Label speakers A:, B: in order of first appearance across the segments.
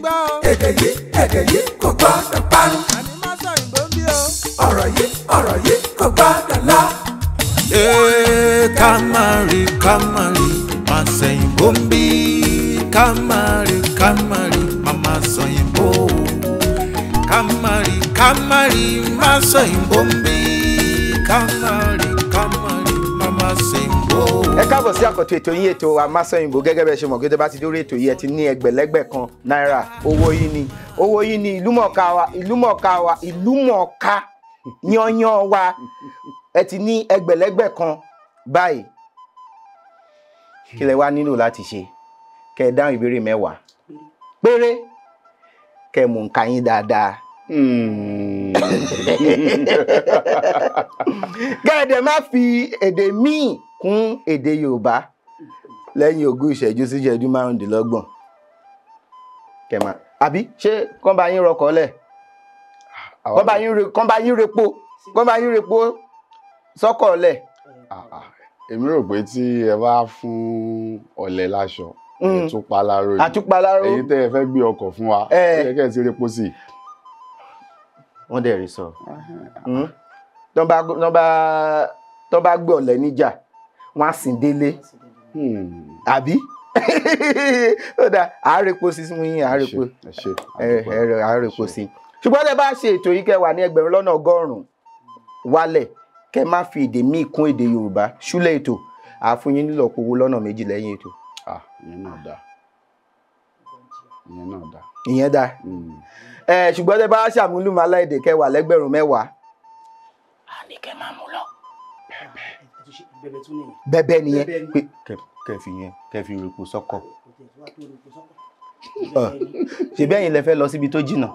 A: Èdè yìí, èdè yìí kò gbọ́dọ̀ parun. Ọ̀rọ̀ yìí, ọ̀rọ̀ yìí kò gbọ́dọ̀ lọ.
B: Ká má rí, ká má rí, má sẹ̀yìnbó ń bí. Ká má rí, ká má rí, má má sọ̀yìnbó. Ká má rí, ká má rí, má sọ̀yìnbó ń bí. Ká má rí, ká má rí, má má sẹ̀yìnbó.
C: Ẹ káàbọ̀ sí àkọ́tún ètò yín, ètò wa Masọ̀yìnbó. Gẹ́gẹ́ bẹ́ẹ̀ ṣe mọ̀ pé tó bá ti dórí ètò yìí, ẹ ti ní ẹgbẹ̀lẹ́gbẹ̀ kan náírà. Owó yín ni, owó yín ni, ìlúmọ̀ọ́ká wa, ìlúmọ̀ọ́ká wa, ìlúmọ̀ọ́ká yányán wa. Ẹ ti ní ẹgbẹ̀lẹ́gbẹ̀ kan báyìí. Kí lẹ wá nílò láti ṣe? Kẹ́ ẹ dáhùn ìbéèrè 10 péré, kẹ́ ẹ mú nǹka yín dáadáa, kẹ́ ẹ dẹ̀ má fi èdè míì kún èdè Yorùbá lẹ́yìn 20 ìṣẹ́jú sí ìṣẹ́jú 25. Kẹ́ máa àbí ṣé kán bá yín rọkọ̀ lẹ̀, kán bá yín repo, kán bá yín repo sọ́kọ̀ lẹ̀.
D: Èmi rò pé tí ẹ bá fún ọ̀lẹ láṣọ, ẹ tún pa láró ni.
C: Àtúpaláró.
D: Èyí tẹ́ ẹ fẹ́ gbé ọkọ̀ fún wa, ó yẹ kẹ́ ẹ ti repo sí i.
C: Wọ́n dẹ̀ rí sọ. Tọ́ bá gbé ọ̀lẹ níjà, wọ́n á sìn délé. Àbí? Ó dáa, àárẹ̀po sí fún yín, àárẹ̀po. Àárẹ̀po sí. Ṣùgbọ́n tẹ́ bá ṣe ètò yìí, kẹ́ wà ní 1,100,000 wálẹ̀, kẹ́ má fi èdè míì kún èdè Yorùbá ṣúlẹ̀ ètò, àfún yín nílò owó lọ́nà 2 lẹ́yìn ètò.
D: Ìyẹn náà dáa. Ìyẹn náà dáa.
C: Ìyẹn dáa. Ṣùgbọ́n tẹ́ bá ṣàmúlùmálà èdè, kẹ́ wà lẹ́gbẹ̀rún 10. A ní kẹ́ máa mú lọ. Bẹ́ẹ̀ nìyẹn. Pé kẹ́ fi yẹn, kẹ́ fi repo sọ́kọ̀. Ṣèbí ẹ̀yin lẹ fẹ́ lọ síbi tó jìnnà.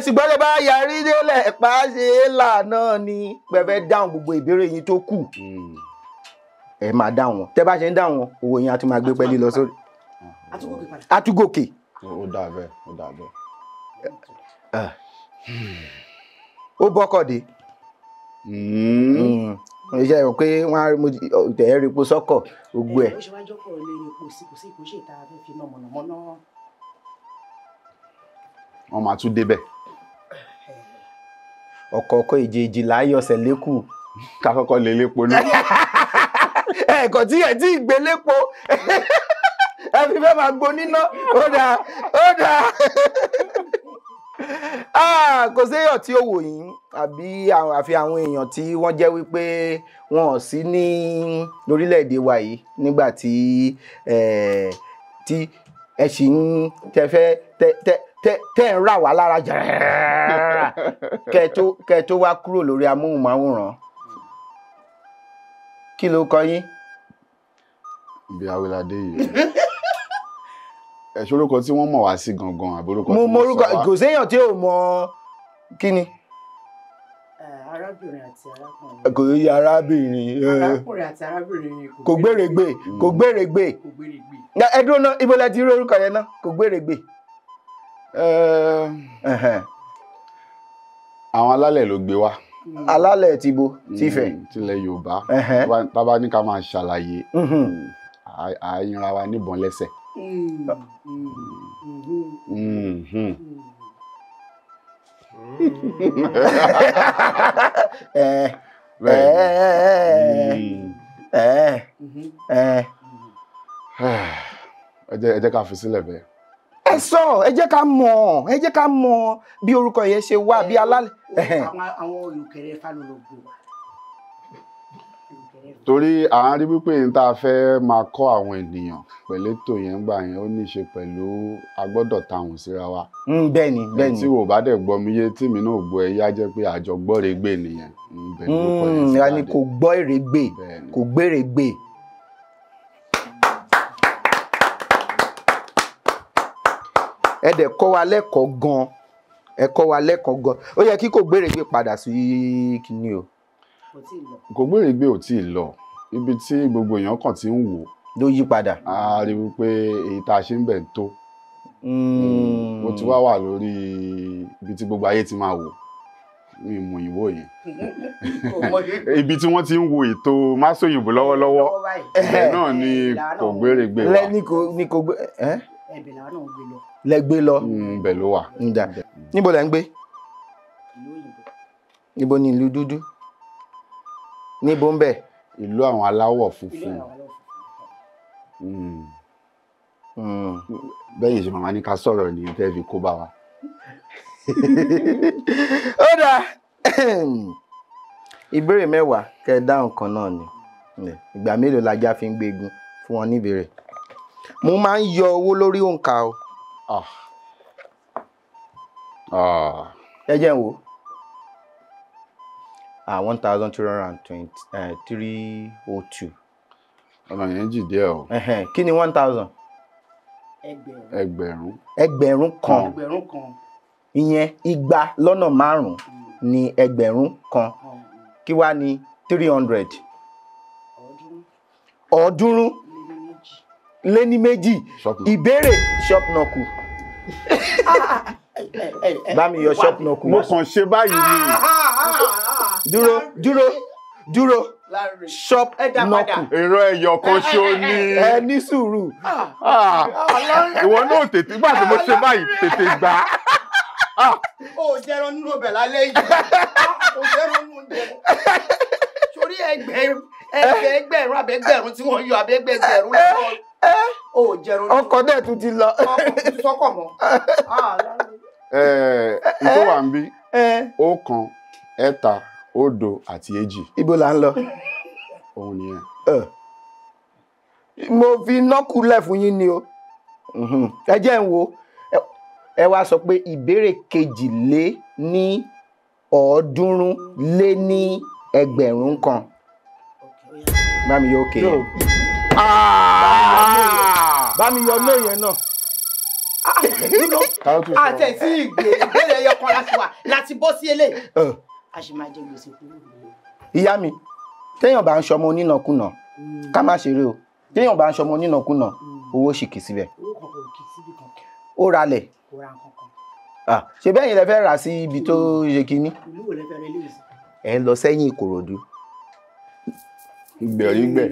C: Ṣùgbọ́n lè bá yarí délẹ̀ pa ṣe é là náà ni pẹ̀fẹ́ dáhùn gbogbo ìbéèrè yín tó kù. Ẹ máa dáhùn wọn. Tẹ́ bá ṣe ń dáhùn wọn, owó yín á tún máa gbé pẹ́ẹ́lí lọ sórí. Àtúgòkè.
D: Ó dà bẹ́ẹ̀, ó dà bẹ́ẹ̀.
C: Ó bọ́kọ̀ dé. Iṣẹ́ rẹ̀ pé wọ́n á tẹ̀ ẹ́ repo sọ́kọ̀ gbogbo ẹ̀.
E: Ó ṣe wájú ọkọ̀ lè repo sí, kò sí ìkóṣe ìta fẹ́ fi iná mọ̀nàmọ́ná.
D: Wọ́n máa tún débẹ̀.
C: Ọ̀kọ̀ọ̀kan ìjèjì láyọ̀sẹ̀ lẹ́kù.
D: Ká kọ́kọ́ lè lépo náà.
C: Ẹ̀ẹ̀kan tí ẹ̀ tí ì gbé lépo. Ẹ fi fẹ́ máa gbó níná. Ó dáa, ó dáa. Kò séèyàn tí ó wò yín àbí àfi àwọn èèyàn tí wọ́n jẹ́ wípé wọn ò sí ní orílẹ̀-èdè wa yìí nígbà tí ẹ sì ń tẹ fẹ́ tẹ ń rà wá lára jàrá kẹ́ tó wá kúrò lórí amóhùnmáwòrán. Kí ló kọ yín?
D: Bí Awilade yìí. Ẹ̀ṣọ́ orúkọ tí wọ́n mọ̀ wá sí gangan àbí orúkọ tí wọ́n sọ wá.
C: Kò séèyàn tí ò mọ kí ni.
E: Arábìnrin àti arákùnrin.
C: Kò yí arábìnrin.
E: Arákùnrin àti arábìnrin.
C: Kò gbèrègbè, kò gbèrègbè. Ẹ dúró náà, ibo lẹ ti rí orúkọ yẹn náà? Kò gbèrègbè.
D: Àwọn alálẹ̀ ló gbé wá.
C: Alálẹ̀ ti bo, ti Ifẹ̀.
D: Tilẹ̀ Yorùbá. Tá bá ní ká máa ṣàlàyé, à yínra wa níbọn lẹ́sẹ̀. Ẹ jẹ́ ká fi sílẹ̀ bẹ́ẹ̀.
C: Ẹ sọ, ẹ jẹ́ ká mọ̀, ẹ jẹ́ ká mọ̀ bí orúkọ yẹn ṣe wà, bí alálẹ̀.
E: Àwọn olùkẹrẹ Fálọlọ́gbò.
D: Torí à ń rí wípé n tá a fẹ́ máa kọ́ àwọn ènìyàn pẹ̀lú ètò yẹn gbà yẹn, ó ní í ṣe pẹ̀lú a gbọ́dọ̀ tahùn síra wa.
C: Bẹ́ẹ̀ni, bẹ́ẹ̀ni.
D: Tí wò bá dẹ̀ gbọ́ mi yé, tí mi náà gbọ́ ẹ yá, jẹ́ pé àjọ gbọ́rẹ̀gbè nìyẹn.
C: A ní kò gbọ́ èrègbè, kò gbèrègbè. Ẹ dẹ̀ kọ́ wa lẹ́kọ̀ọ́ gan, ẹ kọ́ wa lẹ́kọ̀ọ́ gan. Ó yẹ kí kò gbèrègbè padà sí kíní o.
D: Kò gbèrègbè ò tí ì lọ, ibi tí gbogbo èèyàn kàn ti ń wò
C: ló yí padà.
D: A rí wípé èyí tá a ṣe ń bẹ̀ ń tó. Ó ti wá wà lórí ibi tí gbogbo ayé ti máa wò. Mi mọ òyìnbó yẹn. Ibi tí wọ́n ti ń wo ètò Másòyìnbó lọ́wọ́lọ́wọ́ ibẹ̀ náà ni kò gbéregbè wa.
C: Lẹ́ni kò ní kò gbé ẹ́
E: Ẹ̀bẹ̀ làwọn náà gbé lọ.
C: Lẹ gbé lọ.
D: Ibẹ̀ ló wà.
C: Ǹda níbo lẹ ń gbé?
E: Ìlú òyìnbó.
C: Níbo ni ìlú dúdú? Níbo ń bẹ̀?
D: Ìlú àwọn aláwọ̀
E: Ìlú
D: funfun.
E: àwọn aláwọ̀ funfun.
D: Bẹ́ẹ̀ yìí ṣe màmá ní ká sọ̀rọ̀ ní tẹ́ fi kó bá wa.
C: Ó dáa, ìbéèrè 10 kẹ́ ẹ dáhùn kan náà ni. Ìgbà mélòó lajá fi ń gbégun? Fún wọn níbèrè. Mo máa ń yọ owó lórí òǹkà o.
D: Ah. Ah.
C: Ẹ jẹ́ n wò. 1,220 302.
D: Ọ̀nà yẹn jì díẹ̀ o.
C: Kí ni 1,000?
E: Ẹgbẹ̀rún.
D: Ẹgbẹ̀rún.
C: 1,000.
E: 1,000.
C: Ìyẹn 200 ní 1,000. Kí wá ní 300? 302. Ìbéèrè shop nọkù. Bá mi yọ shop nọkù.
D: Mo kàn ṣe báyìí ni.
C: Dúró dúró dúró, shop nọkù.
D: Èrò ẹyọ kan ṣo ni.
C: Ẹ ní sùúrù.
D: Ìwọ náà tètè gbà tí mo ṣe báyìí tètè gbà.
E: Ó jẹran nínú ọbẹ̀ lálẹ́ yìí. Ó jẹran nínú oúnjẹ. Torí ẹgbẹ̀rún abẹ́gbẹ̀rún tí wọ́n yọ abẹ́gbẹ̀rún lọ́wọ́. Ó jẹran nínú.
C: Ọkọ̀ dẹ̀ tún ti lọ.
E: Ọkọ̀ tún sọ́kọ̀ mọ́.
D: N tó wà ń bí 1, 3, 0 àti 2.
C: Ibo là ń lọ?
D: Òun nìyẹn.
C: Mo fi nọ́kùlẹ̀ fún yín ni o. Ẹ jẹ́ n wo. Ẹ wá sọ pé ìbéèrè 302,000. Bá mi yọ òkè yẹn. Bá mi yọ lóye yẹn náà.
E: Àti ẹ̀sìn ìgbé ìbéèrè ẹyọ kan láti wà láti bọ́ sí eléyìí. A sì máa jẹ gbèsè kúrò.
C: Ìyá mi, téèyàn bá ń ṣọmọ onínàkúnà, ká má ṣeré o. Téèyàn bá ń ṣọmọ onínàkúnà, owó sì kì síbẹ̀.
E: Owó kan kò kì síbi kan.
C: Ó ralẹ̀.
E: Kò ra nǹkan kan.
C: Ṣé bẹ́ẹ̀ yẹn lẹ fẹ́ rà sí ibi tó ṣe kínní?
E: Ìlú wo lẹ fẹ́ rẹ léyìí sí?
C: Ẹ lọ sẹ́yìn Ìkòròdú.
D: Ìgbẹ̀rígbẹ̀.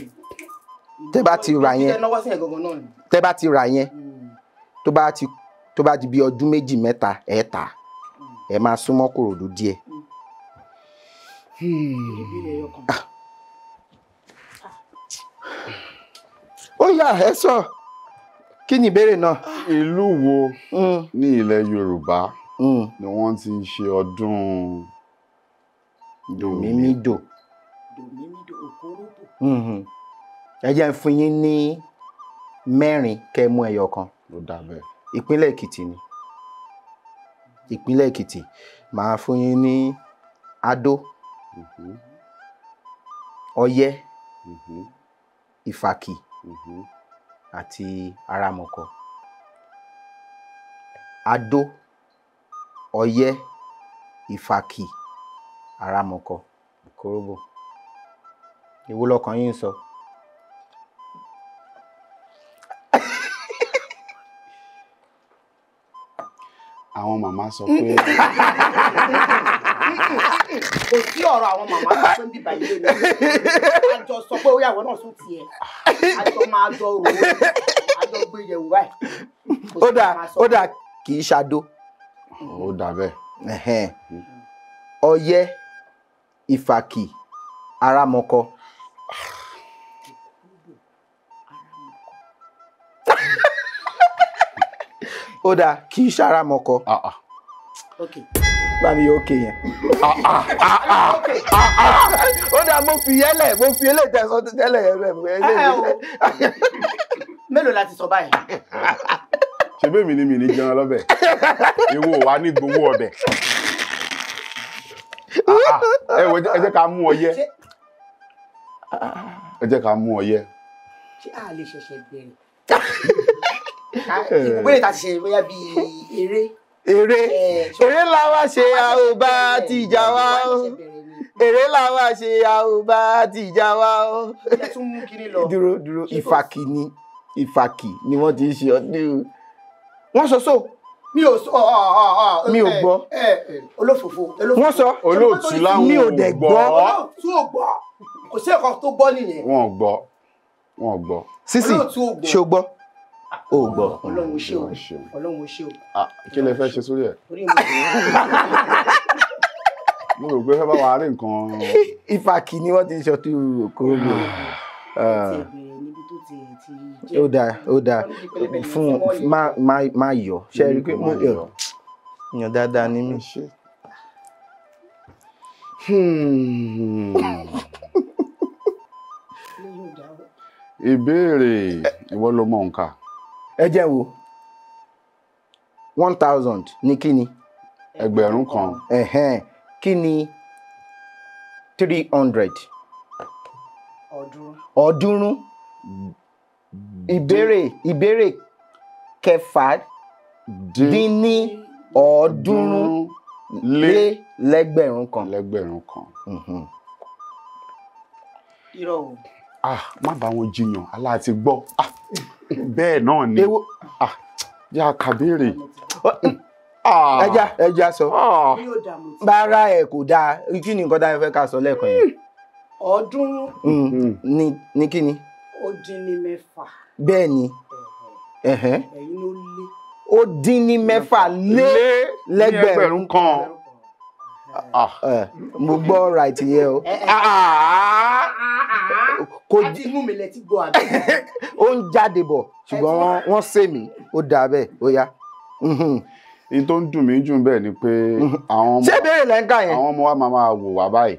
C: Tẹ́ bá ti rà yẹn. Tẹ́ bá ti rà yẹn. Tó bá ti bí ọdún 2, 3 ẹ tà. Ẹ máa súnmọ́ Kòròdú díẹ̀. Ó yá, ẹ sọ. Kí ni ìbéèrè náà?
D: Ìlú wo ní ilẹ̀ Yorùbá ni wọ́n ti ń ṣe ọdún
C: Dòmímídò?
E: Dòmímídò Òkóróbò.
C: Ẹ jẹ́ n fún yín ní 4 kẹ́ mú ẹyọ kan.
D: Ó dà bẹ́ẹ̀.
C: Ìpínlẹ̀ Èkìtì ni. Ìpínlẹ̀ Èkìtì. Màá fún yín ní Adó, Ọ̀yẹ́, Ìfàkì àti Aramọ̀kọ. Adó, Ọ̀yẹ́, Ìfàkì, Aramọ̀kọ, Kóróbò. Èwo lọkàn yín ń sọ?
D: Àwọn màmá sọ pé
E: kò sí ọ̀rọ̀ àwọn màmá sọ pé ń bíbá ilé ni. Àjọ sọ pé orí àwọn náà sún tiẹ̀. Àjọ máa jọ rò ó, àjọ gbé yẹ̀wò báyìí.
C: Ó dà kì í ṣàdó.
D: Ó dà bẹ́ẹ̀.
C: Ọ̀yẹ́, Ìfàkì, Aramọ̀kọ. Ó dà kì í ṣàràmọ̀kọ. Bá mi yọ òkè yẹn. Ó dà mo fi yẹlẹ̀, mo fi eléyìí tẹ̀sán tẹ́lẹ̀ yẹn rẹ̀.
E: Mélòó la ti sọ báyìí?
D: Ṣé bẹ́ẹ̀ mi ni mi ní jẹun lọ́bẹ̀? Ìwọ wà ní gbowó ọbẹ̀. Ẹ wo, ẹ jẹ́ ká mú Ọ̀yẹ́. Ẹ jẹ́ ká mú Ọ̀yẹ́.
E: Ṣé a lè ṣẹ̀ṣẹ̀ bẹ̀rẹ̀? Ìbéèrè ta ti ṣe bóyá bíi eré.
C: Eré eré la wá ṣe a ò bá tìjà wá o. Eré la wá ṣe a ò bá tìjà wá o. Dúró dúró, Ìfàkì ni Ìfàkì ni wọ́n ti ń ṣe ọdún. Wọ́n sọ so.
E: Mi ò sọ.
C: Mi ò gbọ́.
E: Olófòfò.
C: Wọ́n sọ.
D: Olóòtú láwọn
C: Mi ò dẹ̀ gbọ́.
E: Olóòtú ò gbọ́. Kò sí ẹ̀kọ́ tó gbọ́ nìyẹn.
D: Wọ́n gbọ́. Wọ́n gbọ́.
C: Sísì,
E: Olóòtú ò gbọ́.
C: ṣé o gbọ́? O ò gbọ́.
E: Ọlọ́run ò ṣe o.
D: Ọlọ́run ṣeun.
E: Ọlọ́run ò ṣe o.
D: Ah, kí lẹ fẹ́ ṣe sórí ẹ̀?
E: Orí mi.
D: Mo rò pé fẹ́ bá wa rí nǹkan.
C: Ìfàkì ni wọ́n ti sọ tó kúrò.
E: Ti bẹ̀rẹ̀ níbi tó ti jẹ́.
C: Ó dáa, ó dáa. Fún má yọ. Ṣé ẹ rí i pé mo yọ? Yàn dáadáa ni mí.
D: Ṣé. Ìbéèrè ìwọ ló mọ nǹka.
C: Ẹ jẹ́ wo 1000 ní kí ni?
D: 1000.
C: Ẹ̀hẹ́n, kí ni 300? 300. Ìbéèrè 326.
D: Lẹ́gbẹ̀rún kan.
E: Irọ́ o.
D: Ah, má bá wọn jiyàn, aláàtí gbọ́. Ah, bẹ́ẹ̀ náà ni.
C: Ewo.
D: Ah, yá kàbéèrè.
C: Ẹja ẹja sọ.
E: Mi ò dààmú tí.
C: Bára ẹ̀ kò dáa, kí ni nǹkan tá a fẹ́ ká sọ lẹ́ẹ̀kan yẹn?
E: 300
C: Ní kí ni?
E: ó dín ní mẹ́fà.
C: Bẹ́ẹ̀ ni. Ẹ̀hẹ́n.
E: Ẹ̀yin ló lé.
C: Ó dín ní mẹ́fà lé lẹ́gbẹ̀rún
D: kan. Ah.
C: Mo gbọ́ right yẹn o. Kò
E: Láti inú mi lẹ ti gbọ́ àbí.
C: Ó ń jáde bọ̀ ṣùgbọ́n wọ́n sè mí, ó dáa bẹ́ẹ̀, ó yá.
D: Ní tó ń dùn mí jù bẹ́ẹ̀ ni pé àwọn ọmọ
C: Ṣé ìbéèrè lẹ́ ń kà yẹn?
D: àwọn ọmọ wa máa wò wá báyìí.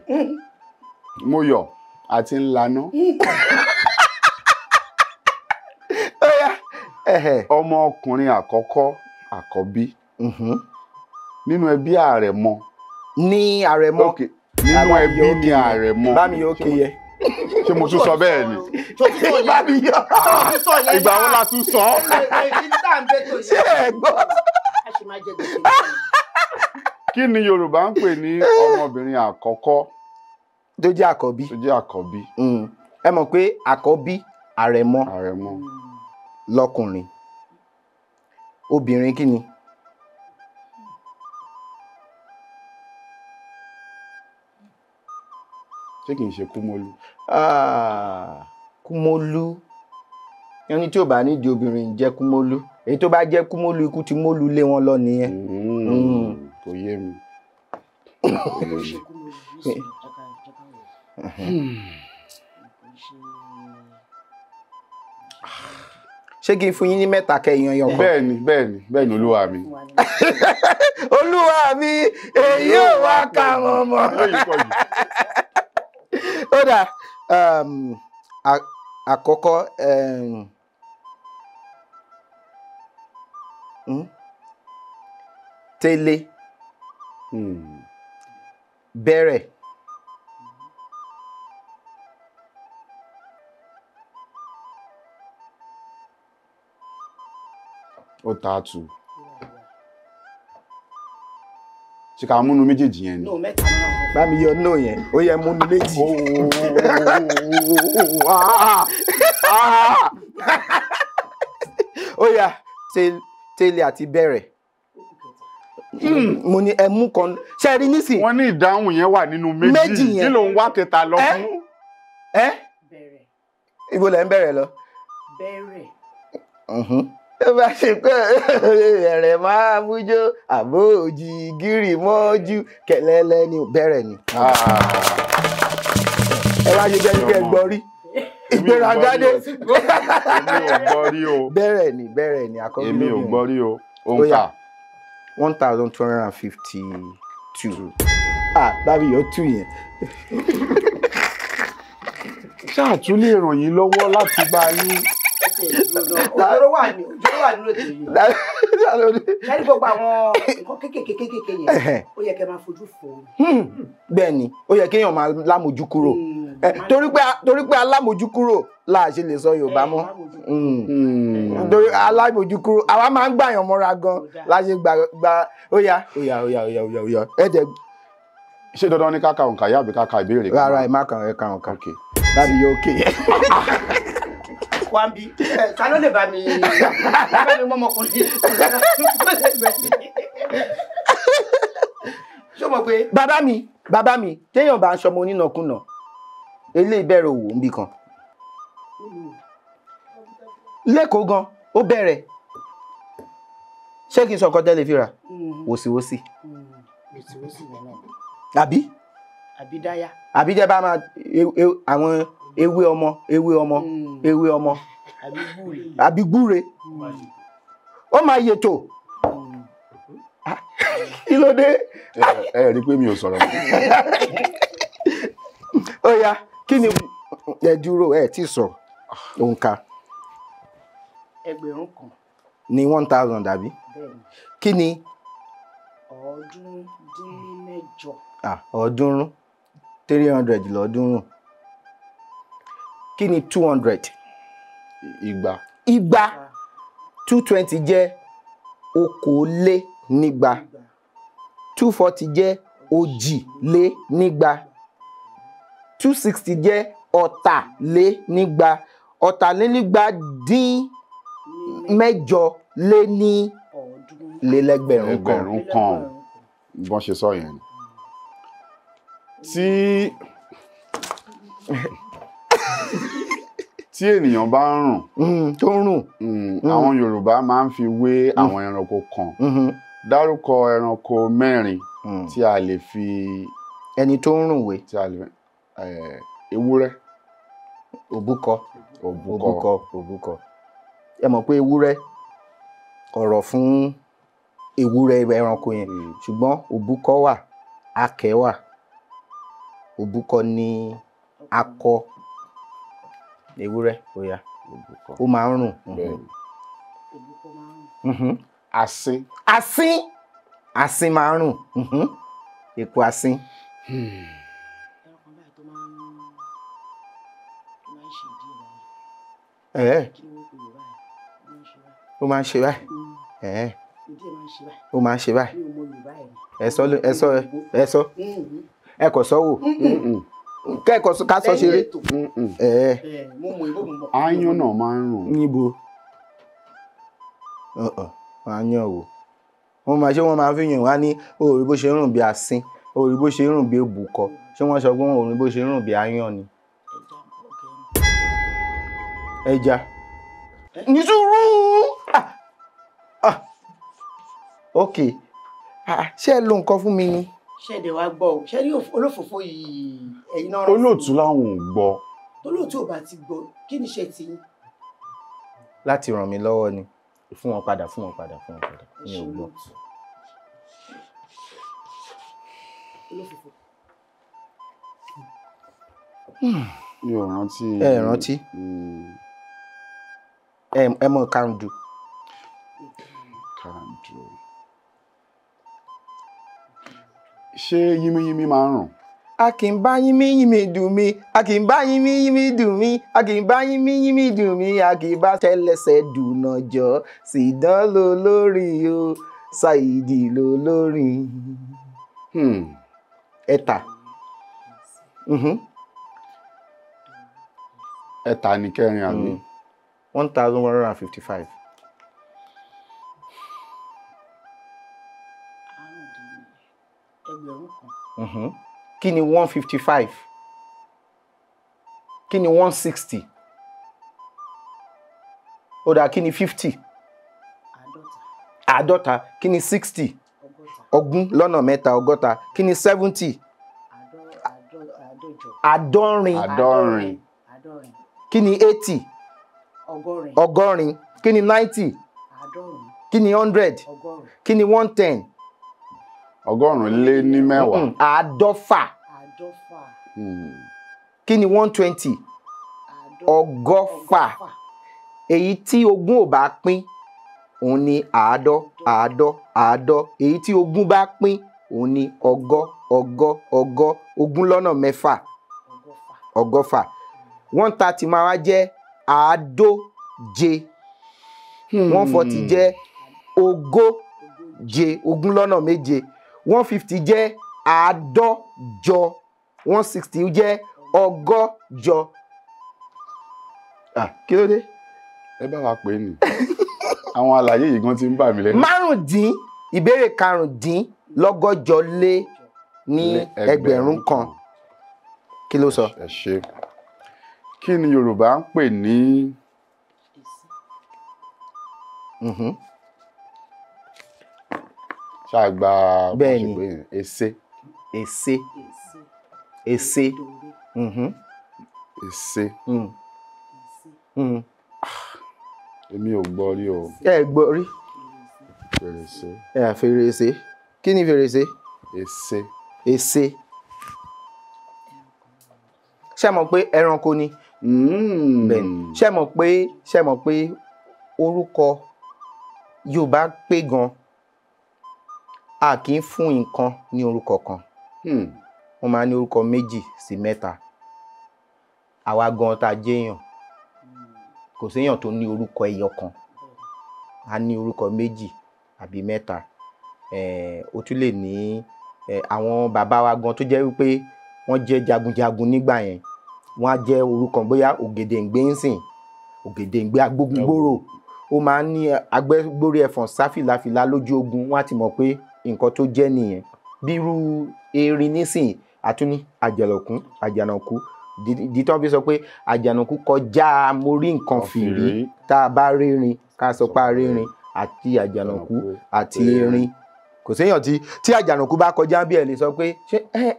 D: Mo yọ̀ àti ńlaná.
C: Ó yá. Ẹ̀hẹ̀.
D: Ọmọ ọkùnrin àkọ́kọ́ àkọ́bí nínú ẹbí Àrẹ̀mọ.
C: Ní Àrẹ̀mọ.
D: Ok, nínú ẹbí ní Àrẹ̀mọ.
C: Bá mi yọ ókè yẹ.
D: Ṣé mo tún sọ bẹ́ẹ̀ ni?
C: Bá mi yọ.
D: Ìgbà wo la tún sọ?
C: Ṣé ẹ gbọ́?
D: Kí ni Yorùbá ń pè ní ọmọbìnrin àkọ́kọ́
C: Tó jẹ́ àkọ́bí.
D: tó jẹ́ àkọ́bí?
C: Ẹ mọ̀ pé àkọ́bí Àrẹ̀mọ
D: Àrẹ̀mọ.
C: lọ́kùnrin. Obìnrin kí ni?
D: Ṣé kìí ṣe Kúmólú?
C: Ah, Kúmólú. Ẹni tí ò bá nídìí obìnrin ń jẹ́ Kúmólú. Èyí tó bá jẹ́ Kúmólú, ikú ti mólú lé wọn lọ nìyẹn.
D: Kò yé mi. Kò yé mi.
C: Ṣé kí n fún yín ní mẹ́ta kẹyàn yan kan?
D: Bẹ́ẹ̀ni, bẹ́ẹ̀ni, bẹ́ẹ̀ni olúwa mi.
C: Olúwa mi, èyí ò wá ka wọn mọ́.
D: Eléyìí pọ̀ jù.
C: Ó dà, àkọ́kọ́ tẹ́lẹ̀ bẹ̀rẹ̀
D: Ó ta tù. Ṣé ká múnú méjèèjì yẹn ni?
E: No, mẹ́ta náà.
C: Bá mi yọ no yẹn, ó yẹ múnú méjì. Ó yá, tẹ́lẹ̀ àti bẹ̀rẹ̀. Mo ní ẹ mú kan, ṣe rí nísìn.
D: Wọ́n ní ìdáhùn yẹn wà nínú méjì.
C: Méjì yẹn.
D: Kí ló ń wá kẹta lọ fún?
C: Ẹ?
E: Bẹ̀rẹ̀.
C: Ibo lẹ ń bẹ̀rẹ̀ lọ?
E: Bẹ̀rẹ̀.
C: Ó bá ṣe pé ẹ̀rẹ̀ máa mújó àbó òjì gírì mọ́jú kẹlẹ́lẹ́ ni bẹ̀rẹ̀ ni. Ẹ wá ṣe jẹ́ pé ẹ gbọ́ rí. Ìgbéraga dé.
D: Èmi ò gbọ́ rí o.
C: Bẹ̀rẹ̀ ni, bẹ̀rẹ̀ ni àkọ́bí
D: Èmi ò
C: lóbìnrin.
D: gbọ́ rí o.
C: Ó
D: Òǹkà.
C: yá. 1252. Ah, bábí yóò tú yẹn.
D: Ṣáà tún lè ràn yín lọ́wọ́ láti bá yín.
E: Òjòrò wà ní òjòrò wà nínú ètò yìí. Ṣé gbogbo àwọn nǹkan kéékèèké kéékèèké yẹn ó yẹ kẹ́ máa fojú fò ó.
C: Bẹ́ẹ̀ ni, ó yẹ kéèyàn máa lámojú kúrò. Torí pé alámojú kúrò la ṣe lè sọ Yorùbá mọ́. Torí alámojú kúrò, àwa máa ń gbàyàn mọ́ra gan la ṣe gbà ó yá ó yá ó yá ó yá ó yá ó yá. Ẹ jẹ́.
D: Ṣé dandan ni ká ka òǹkà yá àbí ká ka ìbéèrè kan?
C: Rárá, ẹ má kàn ẹ ka òǹkà. Láti yóò ké.
E: Wá ń bí ta ló lè bá mi mọ́mọkùnrin. Ṣé o mọ̀ pé.
C: Bàbá mi téèyàn bá ń ṣọmọ onínàkúnà eléyìí bẹ̀rẹ̀ òwò níbì kan lẹ́kọ̀ọ́ gan ó bẹ̀rẹ̀. Ṣé kí n sọ ọkọ tẹ́lẹ̀ fi rà? Wòsíwòsí. Àbí?
E: Àbí dáyà.
C: Àbí jẹ́ bá máa àwọn ewé ọmọ ewé ọmọ ewé ọmọ. Àbí gbúre. Ó máa yètò. Kí ló dé?
D: Ẹ rí i pé mi ò sọ̀rọ̀ mọ́.
C: Ó yá, kí ni ẹ dúró ẹ tí sọ òǹkà.
E: Ẹgbẹ̀rún kan.
C: Ní 1000 àbí?
E: Bẹ́ẹ̀ni.
C: Kí ni?
E: 308.
C: 300 300 lọ́ọ̀dúnrún. Kí ni 200?
D: Igba.
C: Igba. 220 jẹ́ 220. 240 jẹ́ 240. 260 jẹ́ 240. 248 lé ní lélẹ́gbẹ̀rún kan.
D: Ẹgbẹ̀rún kan bọ́n ṣe sọ yẹn. Tí ènìyàn bá ń rùn,
C: tó ń rùn,
D: àwọn Yorùbá máa ń fi wé àwọn ẹranko kan. Dárúkọ ẹranko mẹ́rin tí a lè fi
C: ẹni tó ń rùn wé.
D: Tí a lè ewúrẹ́.
C: Òbúkọ. Òbúkọ. Òbúkọ. Ẹ mọ̀ pé ewúrẹ́ ọ̀rọ̀ fún ewúrẹ́ ẹranko yẹn, ṣùgbọ́n òbúkọ wà, akẹ́ wà. Òbúkọ ni akọ ewúrẹ́, ó yá. Ó máa ń rùn.
D: Asín.
C: Asín. Asín máa ń rùn. Èpo asín. Ó máa ń ṣe báyìí. Ó máa ń ṣe báyìí. Ẹ sọ ẹ sọ ẹ sọ ẹ kò sọ wò kẹ́kọ̀ọ́ ká sọ ṣeré.
D: Aáyán náà máa ń rùn.
C: Níbo? Aáyán wò. Wọ́n máa ṣé wọ́n máa fi yàn wá ní òòrí bó ṣe ń rùn bí asín, òòrí bó ṣe ń rùn bí òbúkọ. Ṣé wọ́n sọ pé òòrí bó ṣe ń rùn bí aáyán ni? Ẹja. Ní sùúrù. Ok. Ṣé ẹ lo nǹkan fún mi ni?
E: Ṣé ẹ̀dẹ̀ wa gbọ́ o? Ṣé rí olófòfó yìí ẹ̀yin náà rán sí mi?
D: Olóòtú láwọn ò gbọ́.
E: Olóòtú ò bá ti gbọ́, kí ni iṣẹ́ ti yín?
C: Láti ràn mí lọ́wọ́ ni. Fún wọn padà, fún wọn padà, fún wọn padà. Mi ò gbọ́.
E: Olófòfó.
D: Mi ò rántí.
C: Ẹ rántí? Ẹ mọ̀ kàndù.
D: Kàndù. Ṣé yínmíyínmí máa ń rùn?
C: A kì í bá yínmíyínmí dùn mí, a kì í bá yínmíyínmí dùn mí, a kì í bá yínmíyínmí dùn mí, a kì í bá tẹ́lẹsẹ̀ dùnà jọ, Sídán ló lórí o, Ṣáìdì ló lórí. Ẹ̀ta.
D: Ẹ̀ta ní kẹrin àbí?
C: 1155. Kí ni 155? Kí ni 160? Ó dáa, kí ni 50? Àádọ́ta. Kí ni 60? 20 lọ́nà 3, 60. Kí ni 70? Àádọ́rin.
D: Àádọ́rin.
C: Kí ni 80? Ọgọ́rin. Kí ni 90? Kí ni 100? Kí ni 110?
D: 110.
C: 50. Kí ni 120? 120. Èyí tí ogún ò bá pín òun ni àádọ́, àádọ́, àádọ́. Èyí tí ogún bá pín òun ni ọgọ́, ọgọ́, ọgọ́. 26, 120. 130 máa wá jẹ́ 140. 140 jẹ́ 40, 27. 150 jẹ́ 150. 160 jẹ́ 180. Kí ló dé?
D: Ẹ bá wa pè é nì. Àwọn àlàyé yìí gan ti ń bà mí lẹ́nu.
C: Márùndín, ìbéèrè 185 lé ní ẹgbẹ̀rún kan. Kí ló sọ?
D: Ẹ ṣe. Kí ni Yorùbá ń pè ní ṣàgbà?
C: Bẹ́ẹ̀ni.
D: Èsè.
C: Èsè. Èsè.
D: Èsè. Èmi ò gbọ́ rí o.
C: Ẹ gbọ́ rí.
D: Fèrèsé.
C: Ẹ fèrèsé. Kí ni fèrèsé?
D: Èsè.
C: Èsè. Ṣé mọ̀ pé ẹranko ni? Bẹ́ẹ̀ni. Ṣé mọ̀ pé orúkọ Yorùbá pé gan, a kì í fún nǹkan ní orúkọ kan. Wọ́n máa ní orúkọ 2 sí 3. Àwa gan tá a jẹ́yàn, kò séèyàn tó ní orúkọ ẹyọ kan. A ní orúkọ 2 àbí 3. Ó tún lè ní àwọn bàbá wa gan tó jẹ́ wípé wọ́n jẹ́ jagunjagun nígbà yẹn, wọ́n á jẹ́ orúkọ bóyá Ògèdèǹgbé ń sìn, Ògèdèǹgbé agbógungbòrò, ó máa ń ní agbẹ́gbórí ẹ̀fọ̀n sáfìlàfìlà lójú ogun, wọ́n á ti mọ̀ pé nǹkan tó jẹ́ nìyẹn. Bí irú erin nísìn, àtúní àjànàkú, àjànàkú ìdí tí wọ́n fi sọ pé àjànàkú kọjá mo rí nǹkan fìrí, tá a bá rírin ká sọ pé a rírin, àti àjànàkú àti erin. Kò séèyàn tí àjànàkú bá kọjá bí ẹ lè sọ pé ṣé ẹ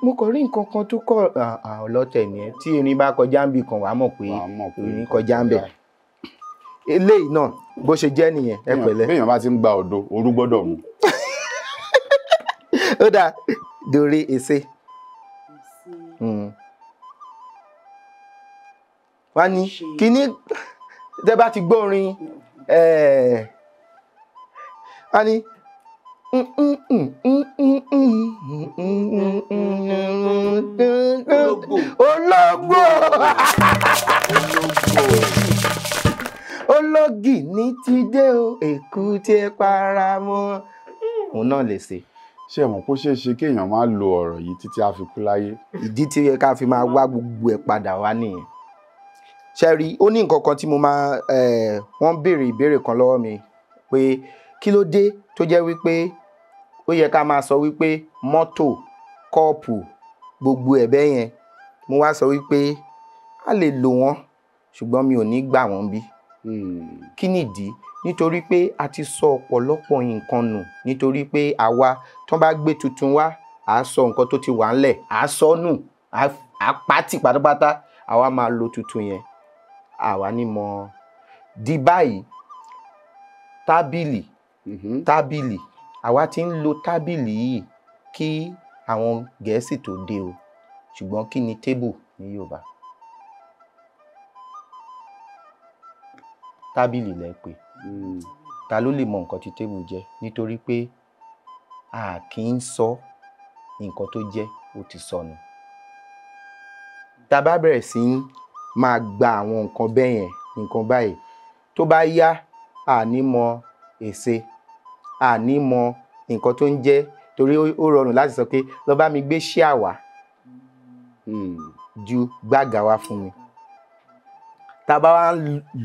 C: mo kàn rí nǹkan kan tó kọ ọlọ́tẹ̀ nìyẹn. Tí erin bá kọjá ń bì kan, wàá mọ̀ pé erin kọjá ń bẹ̀. Eléyìí náà bó ṣe jẹ́ nìyẹn. Ẹ pẹ̀lẹ́.
D: Béèyàn bá ti ń gba òdo, orú gbọ́dọ̀ mú.
C: Ó dáa, dorí èsè. Wá ní kíní tẹ́ bá ti gbórin, wá ní ológbò. Ológì ní ti dé o, èkúté paramọ́. Òun náà lè ṣe.
D: Ṣé mọ̀ kó ṣeé ṣe kéèyàn máa lo ọ̀rọ̀ yìí títí a fi kú láyé?
C: Ìdí tí yẹ ká fi máa wá gbogbo ẹ̀ padà wá nìyẹn. Ṣé rí, ó ní nǹkan kan tí mo máa wọ́n béèrè ìbéèrè kan lọ́wọ́ mi pé kí ló dé tó jẹ́ wípé ó yẹ ká máa sọ wípé mọ́tò, kọ́ọ̀pù, gbogbo ẹ̀ bẹ́ẹ̀ yẹn. Mo wá sọ wípé a lè lò wọ́n, ṣùgbọ́n mi ò ní gbà wọ́n bí. Kí nìdí? Nítorí pé a ti sọ ọ̀pọ̀lọpọ̀ nǹkan nù, nítorí pé àwa tán bá gbé tuntun wá, à á sọ nǹkan tó ti wà ńlẹ̀, à á sọ nù, à á pátì pátápátá, àwa máa lo tuntun yẹn. Àwa ní mọ̀ di báyìí. Tábìlì, tábìlì, àwa ti ń lo tábìlì yìí kí àwọn Gẹ̀ẹ́sì tó dé o, ṣùgbọ́n kí ni tébù ní Yorùbá? Tábìlì lẹ pè. Ta ló lè mọ nǹkan tí tébù jẹ́? Nítorí pé a kì í sọ nǹkan tó jẹ́, ó ti sọnù. Tá bá bẹ̀rẹ̀ sí í máa gba àwọn nǹkan bẹ́ẹ̀ yẹn, nǹkan báyìí, tó bá yá, a ní mọ èsè, a ní mọ nǹkan tó ń jẹ́, torí ó rọrùn láti sọ pé lọ bá mi gbé ṣíà wá ju gbága wá fún mi. Tá bá wá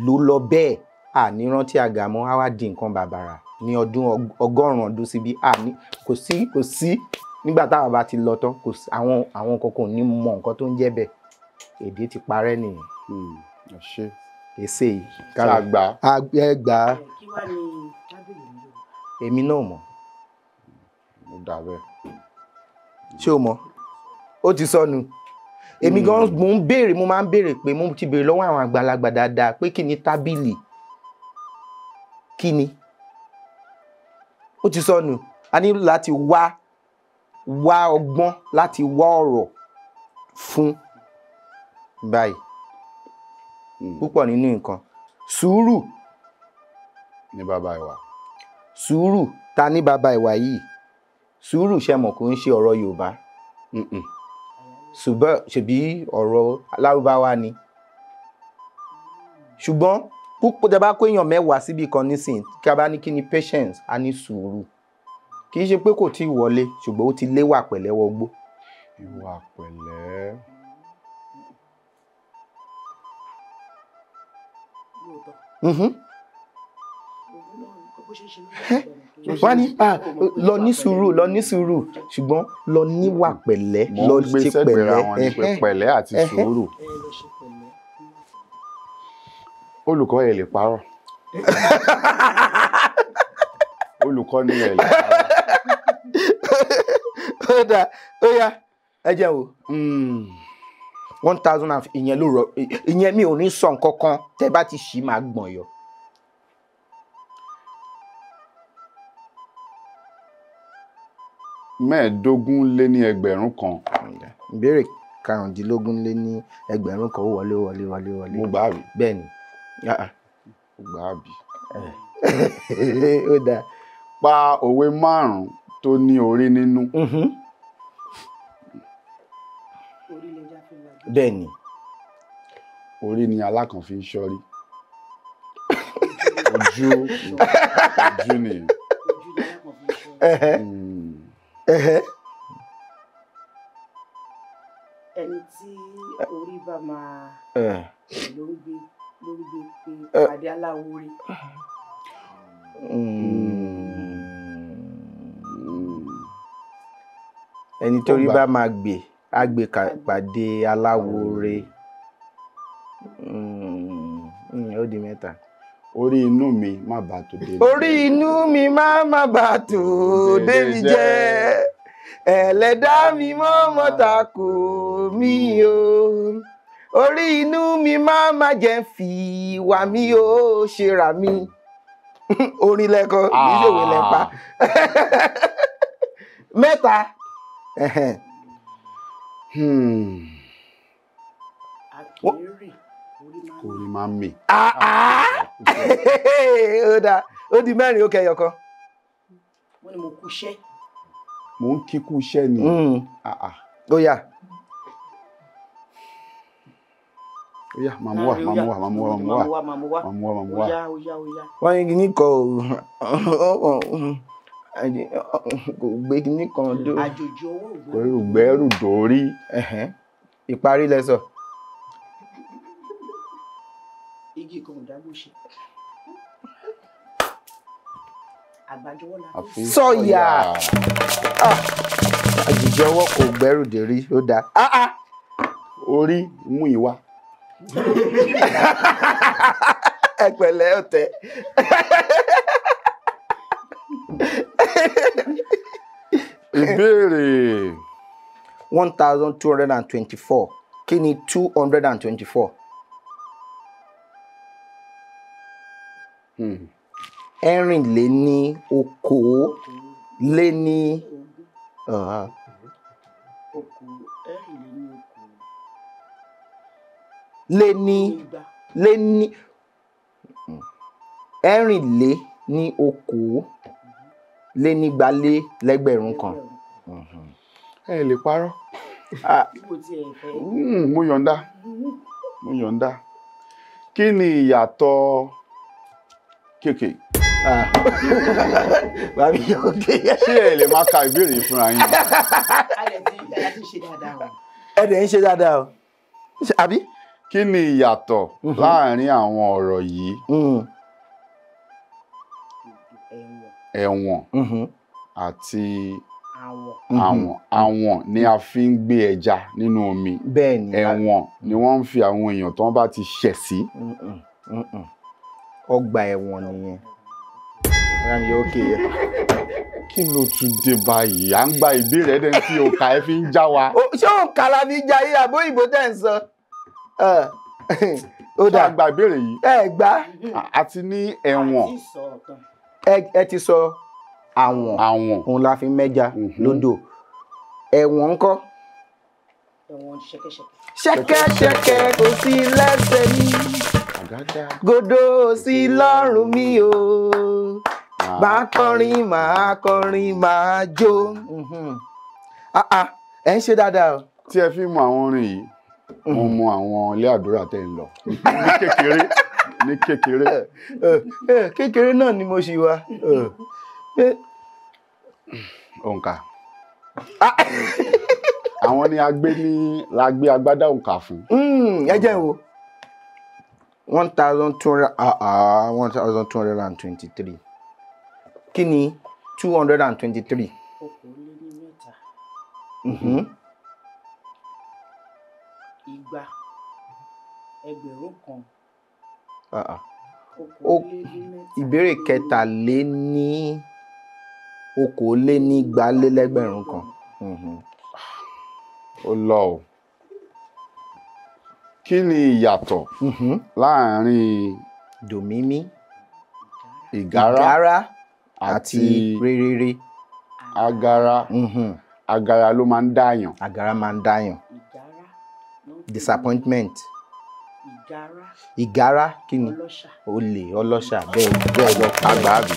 C: lò lọ bẹ́ẹ̀, a ní rántí àga mọ́, á wá di nǹkan bàbàrà ní ọdún 100 ọdún síbí. A ní kò sí nígbà táwa bá ti lọ tán, kò sí àwọn kankan ò ní mọ nǹkan tó ń jẹ́ bẹ́ẹ̀. Èdè ti parẹ́ nìyẹn.
D: Ṣe
C: èsè yìí.
D: Ká gbà.
C: Ẹ gbà.
F: Kí wá ní tábìlì ní Yorùbá?
C: Èmi náà mọ̀.
D: Ó dà bẹ́ẹ̀.
C: Ṣé o mọ̀? Ó ti sọnù. Èmi gan mo ń béèrè, mo máa ń béèrè pé mo ti béèrè lọ́wọ́ àwọn àgbàlagbà dáadáa pé kí ni tábìlì? Kí ni? Ó ti sọnù. A ní láti wá ọgbọ́n, láti wá ọ̀rọ̀ fún báyìí. Púpọ̀ nínú nǹkan. Sùúrù
D: ní bàbá ìwà.
C: Sùúrù ta ní bàbá ìwà yìí? Sùúrù ṣe mọ̀ kó ń ṣe ọ̀rọ̀ Yorùbá. Ṣùgbọ́n ṣèbí ọ̀rọ̀ Lárúbáwá ni. Ṣùgbọ́n púpọ̀ tẹ́ bá kó èèyàn mẹ́wàá síbi kan nísìn, kí a bá ní kí ni patience, a ní sùúrù. Kì í ṣe pé kò tí ì wọlé, ṣùgbọ́n ó ti léwà pẹ̀lẹ́ wọgbó.
D: Ìwà pẹ̀lẹ́.
C: Wọ́n ní lọ ní sùúrù, lọ ní sùúrù, ṣùgbọ́n lọ níwà pẹ̀lẹ́, lọ ṣe pẹ̀lẹ́.
D: Pẹ̀lẹ́ àti sùúrù. Olùkọ́ ẹ lè parọ́. Olùkọ́ ni ẹ lè parọ́.
C: Ó dà, ó yá, ẹ jẹ́ wo. 1000 ìyẹn ló rọ, ìyẹn mi ò ní sọ nǹkan kan, tẹ́ bá ti ṣì máa gbọ̀n yọ.
D: 1,525.
C: Ìbéèrè 1,525 ó wọlé wọlé wọlé wọlé.
D: Mo gbà á bí.
C: Bẹ́ẹ̀ ni.
D: Mo gbà á bí.
C: Ó dáa.
D: Pa òwe 5 tó ní orí nínú.
C: Bẹ́ẹ̀ ni.
D: Orí ni alákàn fi ń ṣọ́rí. Ojú ojú ni.
F: Ẹni tí orí bá máa ló ń gbé pé pàdé aláwo rí.
C: Ẹni tó rí bá máa gbé á gbé pàdé aláwo rí. Ó di mẹ́ta.
D: Orí inú mi má bà tòde mi.
C: Orí inú mi má bà tòde mi jẹ́. Ẹlẹ́dàá mi mọ́ mọ́ta kò mí o. Orí inú mi má jẹ́ fi wà mí o ṣe rà mí. Orin lẹ́kọ̀ọ́, kì í ṣòwe lẹ́pa. Mẹ́ta.
D: Orí máa ń mì.
C: Ó dáa, ó di mẹ́rin, ó kẹyọ kan.
F: Wọ́n ní mo kú iṣẹ́.
D: Mo ń kíkú iṣẹ́ ni.
C: Ó yá.
D: Ó yá, màmú wá, màmú wá, màmú wá, màmú wá, màmú wá, màmú wá.
C: Wọ́n ní kíní kan kò gbé kíní kan dó.
F: Àjòjì ọwọ́
D: ògbó. Gbẹ́rù dórí.
C: Ìparí lẹ sọ.
F: Igi kan ò dágbó ṣe. Àgbájọwọ́ la fi
C: sọ̀yà. Àjèjì ọwọ́ kò gbẹ́rù dórí, ó dáa.
D: Orí mú ìwà.
C: Ẹ pẹ̀lẹ́ ọ̀tẹ̀.
D: Ìbéèrè
C: 1224. Kí ni 224? 24. Lé ní 2,424.
D: Ẹ lè parọ́. Mo yọ̀ǹda, mo yọ̀ǹda. Kí ni ìyàtọ̀ kéèké? Ṣé ẹ lè máa ka ìbéèrè fúnra yín?
C: Ẹ dẹ̀ ń ṣe dáadáa o. Àbí?
D: Kí ni ìyàtọ̀ láàárín àwọn ọ̀rọ̀ yìí? Ẹ̀wọ̀n àti àwọn. Àwọn ni a fi ń gbé ẹja nínú omi.
C: Bẹ́ẹ̀ni.
D: Ẹ̀wọ̀n ni wọ́n ń fi àwọn èèyàn tó ń bá ti ṣẹ̀ sí.
C: Ọgbà ẹ̀wọ̀n nìyẹn.
D: Kí ló tún dé báyìí? À ń gba ìbéèrè ẹ̀dẹ̀ tí òǹkà ẹ fi ń já wa.
C: Ṣé òǹkà la fi já yé àbó ìbò tẹ̀ ń sọ? Ó
D: dà. Ṣé a gba ìbéèrè yìí?
C: Ẹ gbà.
D: A ti ní ẹ̀wọ̀n.
C: Ẹ ti sọ àwọn.
D: Àwọn.
C: Òun la fi mẹ́ja lódò. Ẹ̀wọ̀n ńkọ́?
F: Ẹ̀wọ̀n ṣẹ̀kẹ̀ṣẹ̀kẹ̀.
C: Ṣẹ̀kẹ̀ṣẹ̀kẹ̀ kò sí lẹ́sẹ̀ mi. Gòdó sí lọ́rùn mi o. Máa kọrin, máa kọrin, máa jó. Ẹ ń ṣe dáadáa o.
D: Tí ẹ fi mọ àwọn orin yìí, mo mọ àwọn ilé àdúrà tẹ́ ń lọ. Ní kékeré, ní kékeré.
C: Kékeré náà ni mo ṣì wà.
D: Òǹkà. Àwọn ni a gbé ní la gbé agbádá òǹkà fún.
C: Ẹ jẹ́ wo. 1,200, 1,223. Kí ni 223?
F: 23. Igba. Ẹgbẹ̀rún kan.
C: Ìbéèrè 223,000.
D: Ó lọ o. Kí ni ìyàtọ̀ láàárín
C: dòmímí,
D: ìgárá
C: àti réréré?
D: Agara. Agara ló máa ń dáyàn.
C: Agara máa ń dáyàn. Disappointment. Ìgárá kí ni? Olè, ọlọ́ṣà, bẹ́ẹ̀ bẹ́ẹ̀ lọ.
D: Àgbà àbí.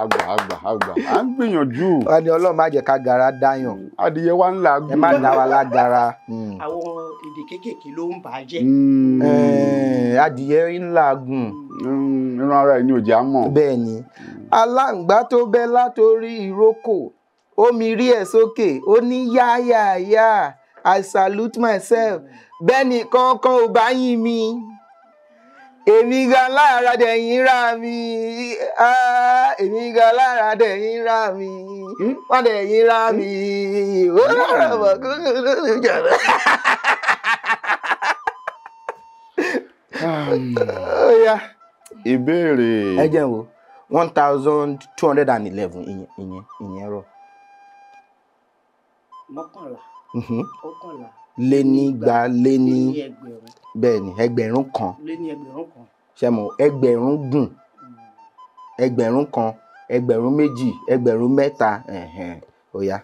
D: Àgbà àgbà à ń gbìyànjú.
C: Wọ́n ní Ọlọ́run má jẹ́ ká gara dáyàn.
D: Adìyẹ wa ń làágùn.
C: Ẹ má dá wa lágara.
F: Àwọn èdè kéékèèké ló ń bà á jẹ́.
C: Adìyẹ ń làágùn.
D: Irun ara ẹ̀ ni ò jẹ́ á mọ̀.
C: Bẹ́ẹ̀ ni. Aláǹgbá tó bẹ́ látorí ìrókò, ó mi rí ẹ̀ sókè, ó ní yáyàyà, I salute myself. Bẹ́ẹ̀ ni kankan ò bá yín mi. Èmi gan lára dẹ̀yìn rà mí, èmi gan lára dẹ̀yìn rà mí, wọ́n dẹ̀yìn rà mí, ó lára bọ̀ kúrú jọ̀rọ̀.
D: Ìbéèrè.
C: Ẹ jẹ́ n wò 1,211 ìyẹn rọ.
F: Mọ́kànlá. Ọ̀kànlá.
C: Lé nígba lé ní bẹ́ẹ̀ ni ẹgbẹ̀rún kan.
F: Lé ní ẹgbẹ̀rún kan.
C: Ṣé mo ẹgbẹ̀rún gùn, ẹgbẹ̀rún kan, ẹgbẹ̀rún méjì, ẹgbẹ̀rún mẹ́ta, ó yá.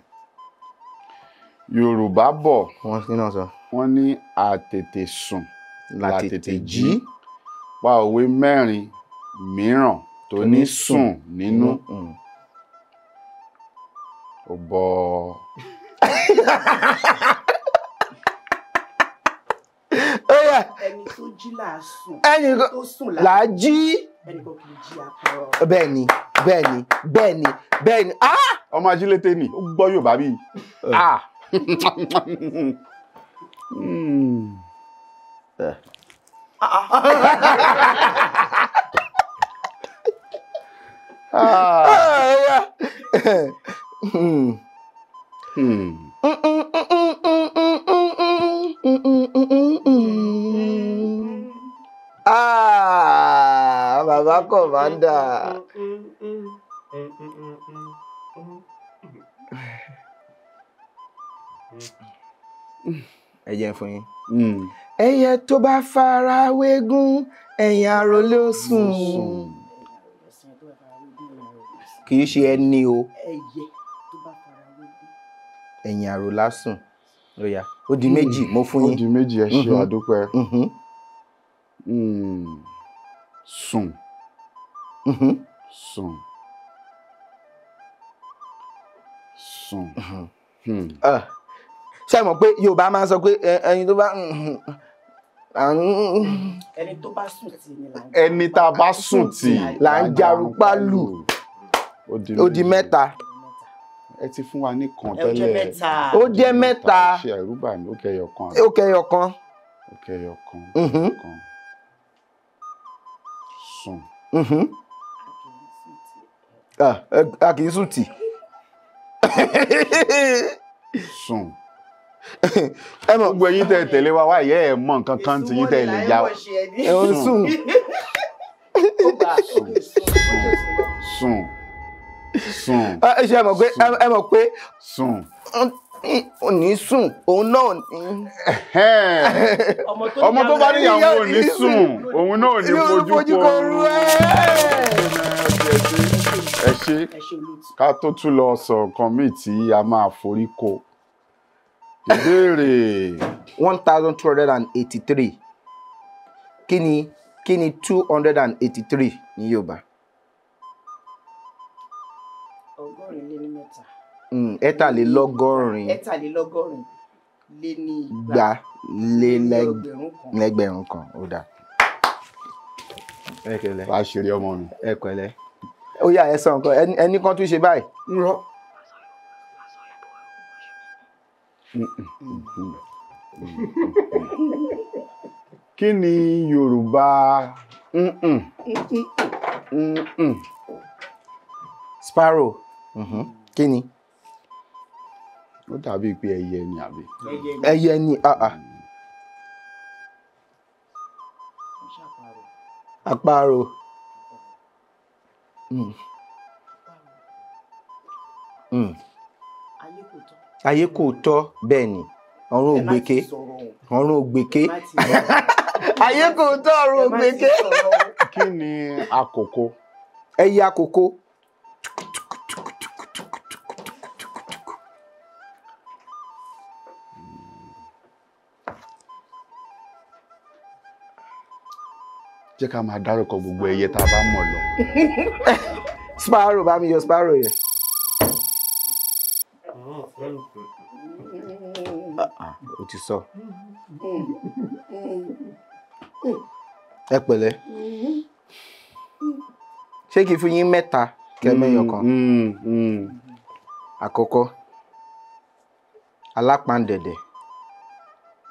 D: Yorùbá bọ̀
C: wọ́n kí náà sọ.
D: Wọ́n ní àtètè sùn látètè jí. Pa òwe mẹ́rin mìíràn tó ní sùn nínú. Ó bọ̀.
F: Ẹni tó jí là á sùn.
C: Ẹni
F: tó sùn
C: là á jí.
F: Ẹni kò kì í jí apẹ̀rọ.
C: Bẹ́ẹ̀ni, bẹ́ẹ̀ni, bẹ́ẹ̀ni, bẹ́ẹ̀ni.
D: Ọmọ ajílété ni, ó gbọ́ Yorùbá bíi.
C: Bàbá kọ̀mándà. Ẹ jẹ́ fún yín. Ẹyẹ tó bá fara wégún, ẹ̀yìn aró ló sùn. Kì í ṣe ẹni o. Ẹ̀yìn aró lásùn. Ó yá, ó di méjì, mo fún yín.
D: Ó di méjì, ẹ ṣé, àdúpẹ́. Sùn. Sùn. Sùn.
C: Ṣé mọ̀ pé Yorùbá máa ń sọ pé ẹni tó bá
F: ẹni tó bá sùn tì ní là ń
D: ẹni tá a bá sùn tì
C: là ń jarunpá lù. Ó di mẹ́ta.
D: Ẹ ti fún wa ní kan tẹ́lẹ̀.
C: Ó jẹ́ mẹ́ta.
D: Ṣe ẹ̀rú bà mí, ó kẹyọ kan.
C: Ó kẹyọ kan.
D: Ó kẹyọ kan. Sùn.
C: A kì í sùn tì.
D: Sùn. Gbogbo ẹ̀yin tẹ́ tẹ̀lé wa wáyé ẹ̀ mọ̀ nǹkan kan tí yín tẹ́ lè yá.
C: Sùn.
D: Sùn. Sùn.
C: Ẹ ṣe mọ̀ pé ẹ mọ̀ pé
D: sùn.
C: Ò ní sùn, òun náà ní.
D: Ọmọ tó bá níyàwó ò ní sùn, òun náà ò ní fojú koru. Ẹ ṣé, ká tó tún lọ sọ nǹkan míì tí a máa forí ko. Ìbéèrè.
C: 1,283. Kí ni 283 ní Yorùbá?
F: 83.
C: 83.
F: 83 lé ní
C: igba lé lẹ́gbẹ̀rún kan. Ó dáa. Ẹ pẹ̀lẹ́.
D: Wàá ṣeré ọmọ mi.
C: Ẹ pẹ̀lẹ́. Ó yá, ẹ sọ nǹkan ẹni kan tún ṣe báyìí.
D: Rọ. Kí ni Yorùbá
C: Sparrow. Kí ni?
D: Ó dàbí pé ẹyẹ ni àbí?
C: Ẹyẹ ni. Àparò. Ayé kò tọ́ bẹ́ẹ̀ ni ọ̀run ògbèké ọ̀run ògbèké ayé kò tọ́ ọ̀run ògbèké.
D: Kí ni àkókò?
C: Ẹyẹ àkókò.
D: Jẹ́ ká máa dárúkọ gbogbo ẹyẹ tá a bá mọ̀ lọ.
C: Sparrow, bá mi yọ sparrow yẹn. O ti sọ. Ẹ pẹ̀lẹ́. Ṣé kí n fún yín mẹ́ta kẹ́ mẹ́yọ kan? Àkọ́kọ́, alápàǹdẹ̀dẹ̀.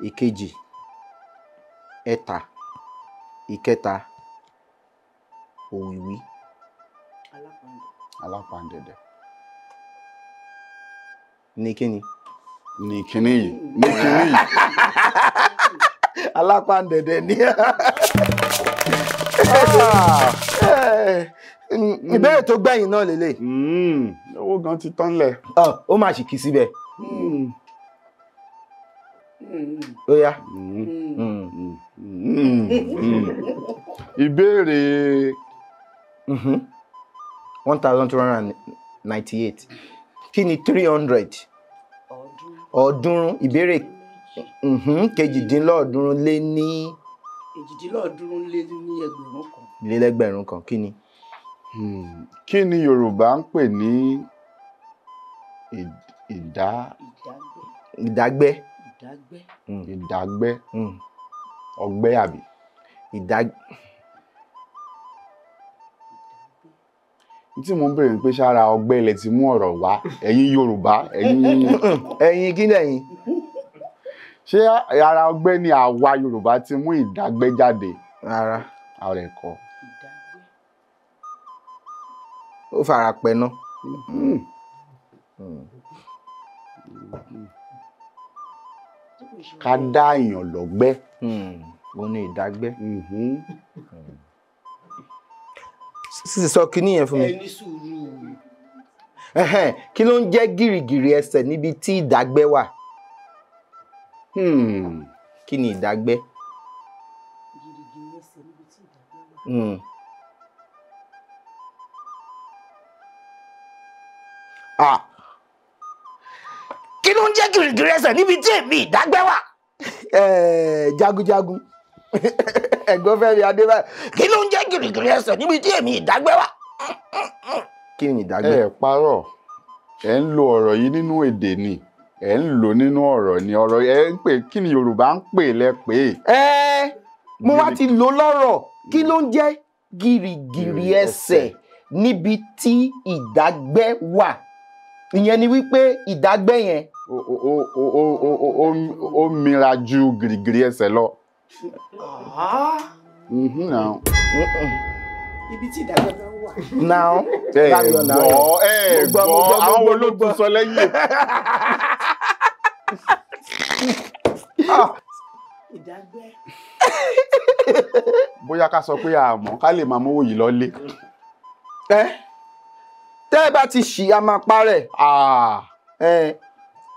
C: Ìkejì, ẹ̀ta. Ìkẹta, òwìwí.
D: Alápàǹdẹ̀dẹ̀.
C: Ní kíni?
D: Ní kíní yìí. Ní kíní yìí.
C: Alápàǹdẹ̀dẹ̀ ni. Ìbéèrè tó gbẹ̀yìn náà lélẹ̀.
D: Owó gan ti tán lẹ̀.
C: Ó máa ṣì kí síbẹ̀. Ó yá.
D: Ìbéèrè
C: 1298. Kí ni 300? Ọ̀ọ́dúnrún. Ìbéèrè kejìdínlọ́ọ̀dúnrún lé ní.
F: Èjìdínlọ́ọ̀dúnrún lé ní ẹgbẹ̀rún kan.
C: Lélẹ́gbẹ̀rún kan. Kí ni?
D: Kí ni Yorùbá ń pè ní
C: ìdágbẹ́?
D: Ìdágbẹ́. Ọgbẹ́ àbí? Tí mo ń bèèrè pé ṣára ọgbẹ́ ilẹ̀ ti mú ọ̀rọ̀ wá, ẹ̀yin Yorùbá,
C: ẹ̀yin kí lẹ̀yin?
D: Ṣé ara ọgbẹ́ ni àwa Yorùbá ti mú ìdágbẹ́ jáde?
C: Rárá.
D: Ara ẹ̀kọ́.
C: Ó fara pẹ́ ná.
D: Ká dá èèyàn lọ́gbẹ́.
C: Ó ní ìdágbẹ́. Sísè sọ kíní yẹn fún mi.
F: Ẹ ní sùúrù.
C: Kí ló ń jẹ́ gìrìgìrì ẹsẹ̀ níbi tí ìdágbẹ́ wà? Kí ni ìdágbẹ́?
F: Gìrìgìrì ẹsẹ̀ níbi tí ìdágbẹ́ wà.
C: Kí ló ń jẹ́ gìrìgìrì ẹsẹ̀ níbi tí èmi ìdágbẹ́ wà? Jagunjagun. Ẹ̀gbọ́n Fẹ́mi Adébáyọ̀. Kí ló ń jẹ́ gìrìgìrì ẹsẹ̀ níbi tí èmi ìdágbẹ́ wà? Kí ni ìdágbẹ́?
D: Ẹ parọ́, ẹ ń lo ọ̀rọ̀ yìí nínú èdè ni, ẹ ń lò nínú ọ̀rọ̀ ni, ọ̀rọ̀ ẹ ń pè kí ni Yorùbá ń pè lẹ pé.
C: Mo wá ti lò lọ́rọ̀, kí ló ń jẹ́ gìrìgìrì ẹsẹ̀ níbi tí ìdágbẹ́ wà? Ìyẹn ni wípé ìdágbẹ́ yẹn.
D: Ó mira ju gìrìgìrì ẹsẹ̀ lọ.
F: Ibi tí ìdágbẹ́ bá wà.
C: Now.
D: Ẹ gbọ́, àwọn wo ló tún sọ lẹ́yìn?
F: Ìdágbẹ́.
D: Bóyá ká sọ pé àmọ́ ká lè máa mówó yìí lọ́lé.
C: Tẹ́ ẹ bá ti ṣì á máa parẹ́.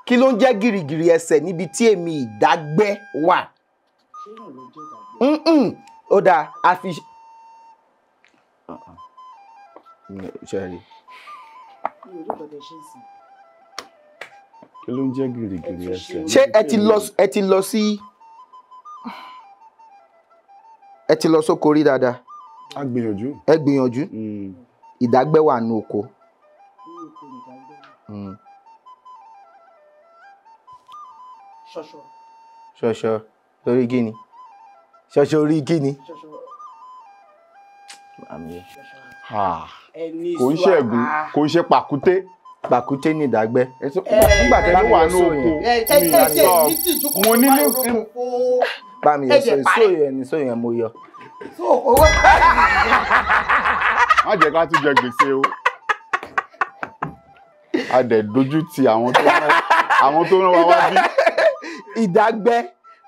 C: Kí ló ń jẹ́ gìrìgìrì ẹsẹ̀ níbi tí èmi ìdágbẹ́ wà? Ó dáa, a fi.
D: Kí ló ń jẹ́ gìrìgìrì ẹsẹ̀?
C: Ṣé ẹ ti lọ sóko rí dáadáa?
D: A gbìyànjú.
C: Ẹ gbìyànjú. Ìdágbẹ́ wà nù oko.
F: Ṣọṣọ.
C: Ṣọṣọ lórí kíni? Ṣọṣọ orí kíni?
D: Kò ń ṣẹ̀gùn, kò ń ṣe pàkúté.
C: Pàkúté ní ìdágbẹ́.
D: Nígbà tẹ́lẹ̀ wà ní oko, mi sọ, mo ní ní.
C: Bá mi yọ sóyè ní sóyè mo yọ.
D: Má jẹ́ ká tún jẹ gbèsè o. A dẹ̀ dojú ti àwọn tó rán wa wá bí.
C: Ìdágbẹ́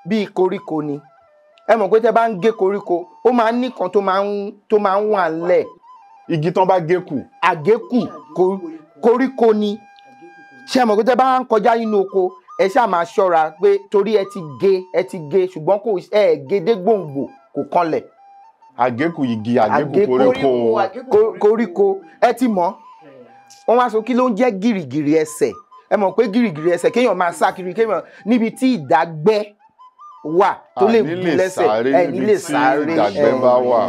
C: bíi koríko ni. Ẹ mọ̀ pé tẹ́ bá ń gé koríko, ó máa ń nìkan tó máa ń wà ńlẹ̀.
D: Igi tán bá gé kù.
C: Àgékù koríko ni. Ṣé ẹ mọ̀ pé tẹ́ bá ń kọjá nínú oko, ẹ ṣáà máa ṣọ́ra pé torí ẹ ti gé ṣùgbọ́n kò ẹ gé dé gbòǹgbò kò kanlẹ̀.
D: Àgékù igi, àgékù koríko.
C: Koríko ẹ ti mọ̀. Wọ́n wá sọ kí ló ń jẹ́ gìrìgìrì ẹsẹ̀. Ẹ mọ̀ pé gìrìgìrì ẹsẹ̀ kéèyàn máa sá kiri kéèyàn níbi tí ìdágbẹ́ wà tó lè gún lẹ́sẹ̀ ẹ ní lè sáré
D: ìdágbẹ́ bá wà.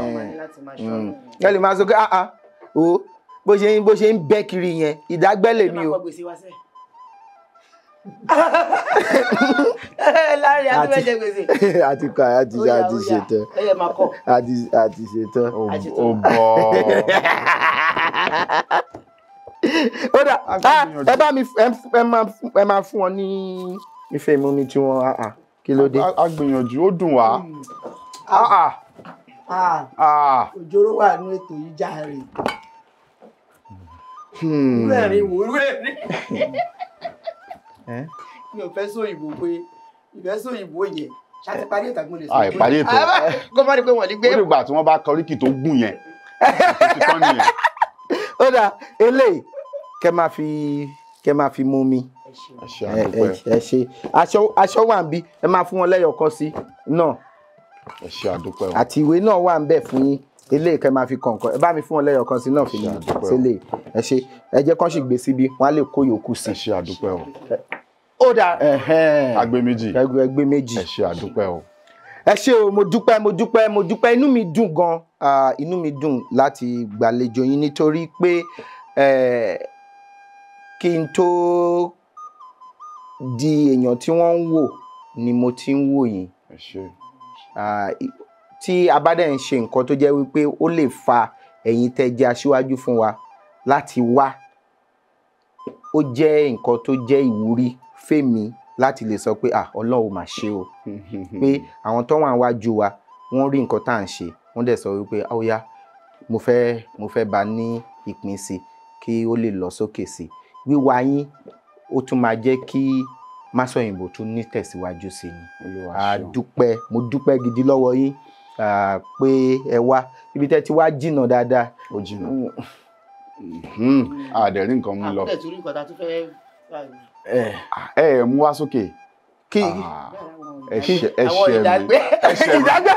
C: Ẹ lè máa sọ pé ah o bó ṣe ń bẹ́ kiri yẹn ìdágbẹ́ lèmi o.
F: Láàrin àtúnfẹ́ gbèsè.
C: Àti kọ àti ṣètò. Àti ṣètò.
D: Ó bọ̀.
C: Ó dà ẹ bá mi ẹ máa fún wọn ní ife ìmumi tí wọn kí ló dé.
D: A gbìyànjú ó dùn wá.
F: Òjòrò wà nínú ètò yìí járe. Irú ẹ̀rín wo irú ẹ̀rín. Mi ò fẹ́ sóyìnbó pé ìfẹ́ sóyìnbó yẹn ṣáà ti parí ètò àgbọn lè sọ.
D: Àìparí ètò.
F: Kó má rí pé wọ́n ní gbé.
D: Ó dìgbà tí wọ́n bá kọríkì tó gùn yẹn. Ètò nìyẹn.
C: Ó dà eléyìí kẹ máa fi mú mi. Ẹ ṣe aṣọ wà ń bí ẹ máa fún wọn lẹ́yọ̀kan sí náà.
D: Ẹ ṣe àdúpẹ́ o.
C: Àti ìwé náà wà ń bẹ̀ fún yín eléyìí kẹ máa fi kọ̀ǹkan ẹ bá mi fún wọn lẹ́yọ̀kan sí náà fi mi sílẹ̀. Ẹ ṣe ẹ jẹ́ kán sì gbé síbi wọn á lè kó yòókù sí.
D: Ẹ ṣe àdúpẹ́ o.
C: Ó dà
D: agbe méjì.
C: Ẹgbẹ́ méjì.
D: Ẹ ṣe àdúpẹ́ o.
C: Ẹ ṣé o, mo dúpẹ́ mo dúpẹ́ mo dúpẹ́, inú mi dùn gan, inú mi dùn láti gbàlejò yín nítorí pé kí n tó di èèyàn tí wọ́n ń wò ni mo ti ń wò yín.
D: Ẹ ṣé.
C: Tí a bá dẹ̀ ń ṣe nǹkan tó jẹ́ wípé ó lè fa ẹ̀yin tẹ́ jẹ́ aṣíwájú fún wa láti wá, ó jẹ́ nǹkan tó jẹ́ ìwúrí fèmí láti lè sọ pé ah Ọlọ́run mà ṣe o, pé àwọn tó wà níwájú wa wọ́n rí nǹkan tá à ń ṣe, wọ́n dẹ̀ sọ wípé ó yá mo fẹ́ bá ní ìpín sí kí ó lè lọ sókè sí. Wíwá yín ó tún máa jẹ́ kí Másọ̀yìnbó tún ní tẹ̀síwájú sí ni. A dúpẹ́, mo dúpẹ́ gidi lọ́wọ́ yín pé ẹ wá ibi tẹ́ ti wá jìnnà dáadáa.
D: Ó jìnnà. A dẹ̀ rí nǹkan mú lọ. Ẹ mú wá sókè.
C: Kí
D: ẹ ṣe mi.
C: Ìdágbẹ́.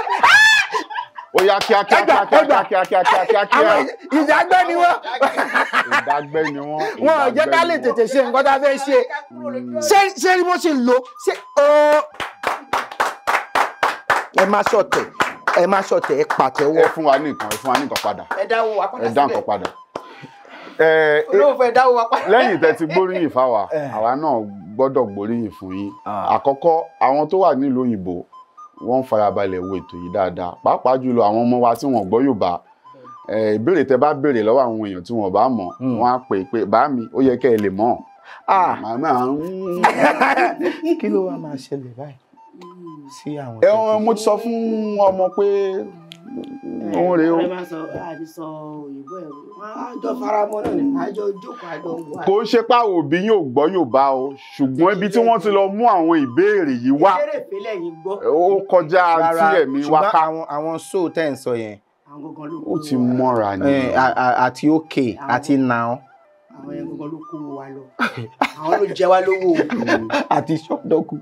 D: Ó yá kíá kíá kíá kíá kíá kíá kíá kíá.
C: Ìdágbẹ́ ni wọ́n.
D: Ìdágbẹ́ ni wọ́n.
C: Wọn ò jẹ́ ká lè tètè ṣe nǹkan tá a fẹ́ ṣe. Ṣé ni wọ́n ṣe lò ṣe ó. Ẹ má ṣọ̀tẹ̀, ẹ má ṣọ̀tẹ̀, ẹ pàtẹ́wọ́.
D: Ẹ fún wa ní nǹkan, ẹ fún wa ní nǹkan padà.
F: Ẹ dáwọ́ wa padà sílẹ̀.
D: Ẹ dá nǹkan padà.
F: Olóòfẹ́ dáwọ́ wa padà.
D: Lẹ́yìn tẹ́ ti gbóríyìn fáwa, àwa náà gbọ́dọ̀ gbóríyìn fún yín. Àkọ́kọ́, àwọn tó wà nílùú òyìnbó wọ́n farabalẹ̀ wo ètò yìí dáadáa, pàápàá jùlọ àwọn ọmọ wa tí wọ́n gbọ́ Yorùbá. Ìbéèrè tẹ́ bá béèrè lọ́wọ́ àwọn èèyàn tí wọ́n bá mọ̀, wọ́n á pè pé bá mi, ó yẹ kẹ́ ẹ lè mọ̀. Màmá
C: kí ló wá máa ṣẹlẹ̀ báyìí sí àwọn.
D: Ẹ mo ti sọ fún ọmọ pé òun rèé o. Kò ń ṣe pé àwọn òbí yóò gbọ́ Yorùbá o, ṣùgbọ́n ibi tí wọ́n ti lọ mú àwọn ìbéèrè yìí wá ó kọjá tí ẹ̀mí wá ká.
C: Ṣùgbọ́n àwọn sóò tẹ́ ń sọ yẹn
D: ó ti mọ́ra ni.
C: Àti òkè àti now.
F: Àwọn yẹn gangan ló kó wa lọ, àwọn ló jẹ wá lówó.
C: Àti ṣọ́ọ̀dọ́kù.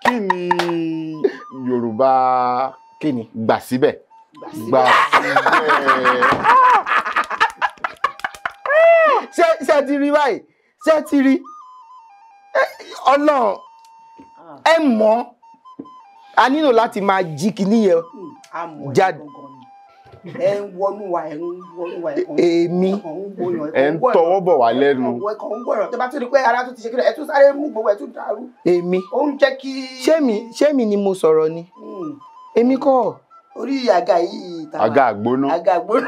D: Kí ni Yorùbá
C: kí ni
D: gbà síbẹ̀? Gbà síbẹ̀.
C: Ṣé ti rí báyìí? Ṣé ti rí? Ọlọ́run ẹ mọ̀, a nílò láti máa jí kinní yẹn jáde.
F: Ẹ ń wọnú wa, ẹ ń wọnú wa,
C: èmi
D: ẹ ń tọwọ́ bọ̀ wá lẹ́nu.
F: Ẹ kàn ń wọ̀rọ̀ tó bá tún rí pé ara tún ti ṣe kí ẹ tún sáré mú gbogbo ẹ tún dàrú.
C: Èmi
F: ó ń jẹ́ kí.
C: Ṣé mi ni mo sọ̀rọ̀ ni? Èmi kọ́.
F: Orí àga yìí.
D: Àga àgbóná.
F: Àga àgbóná.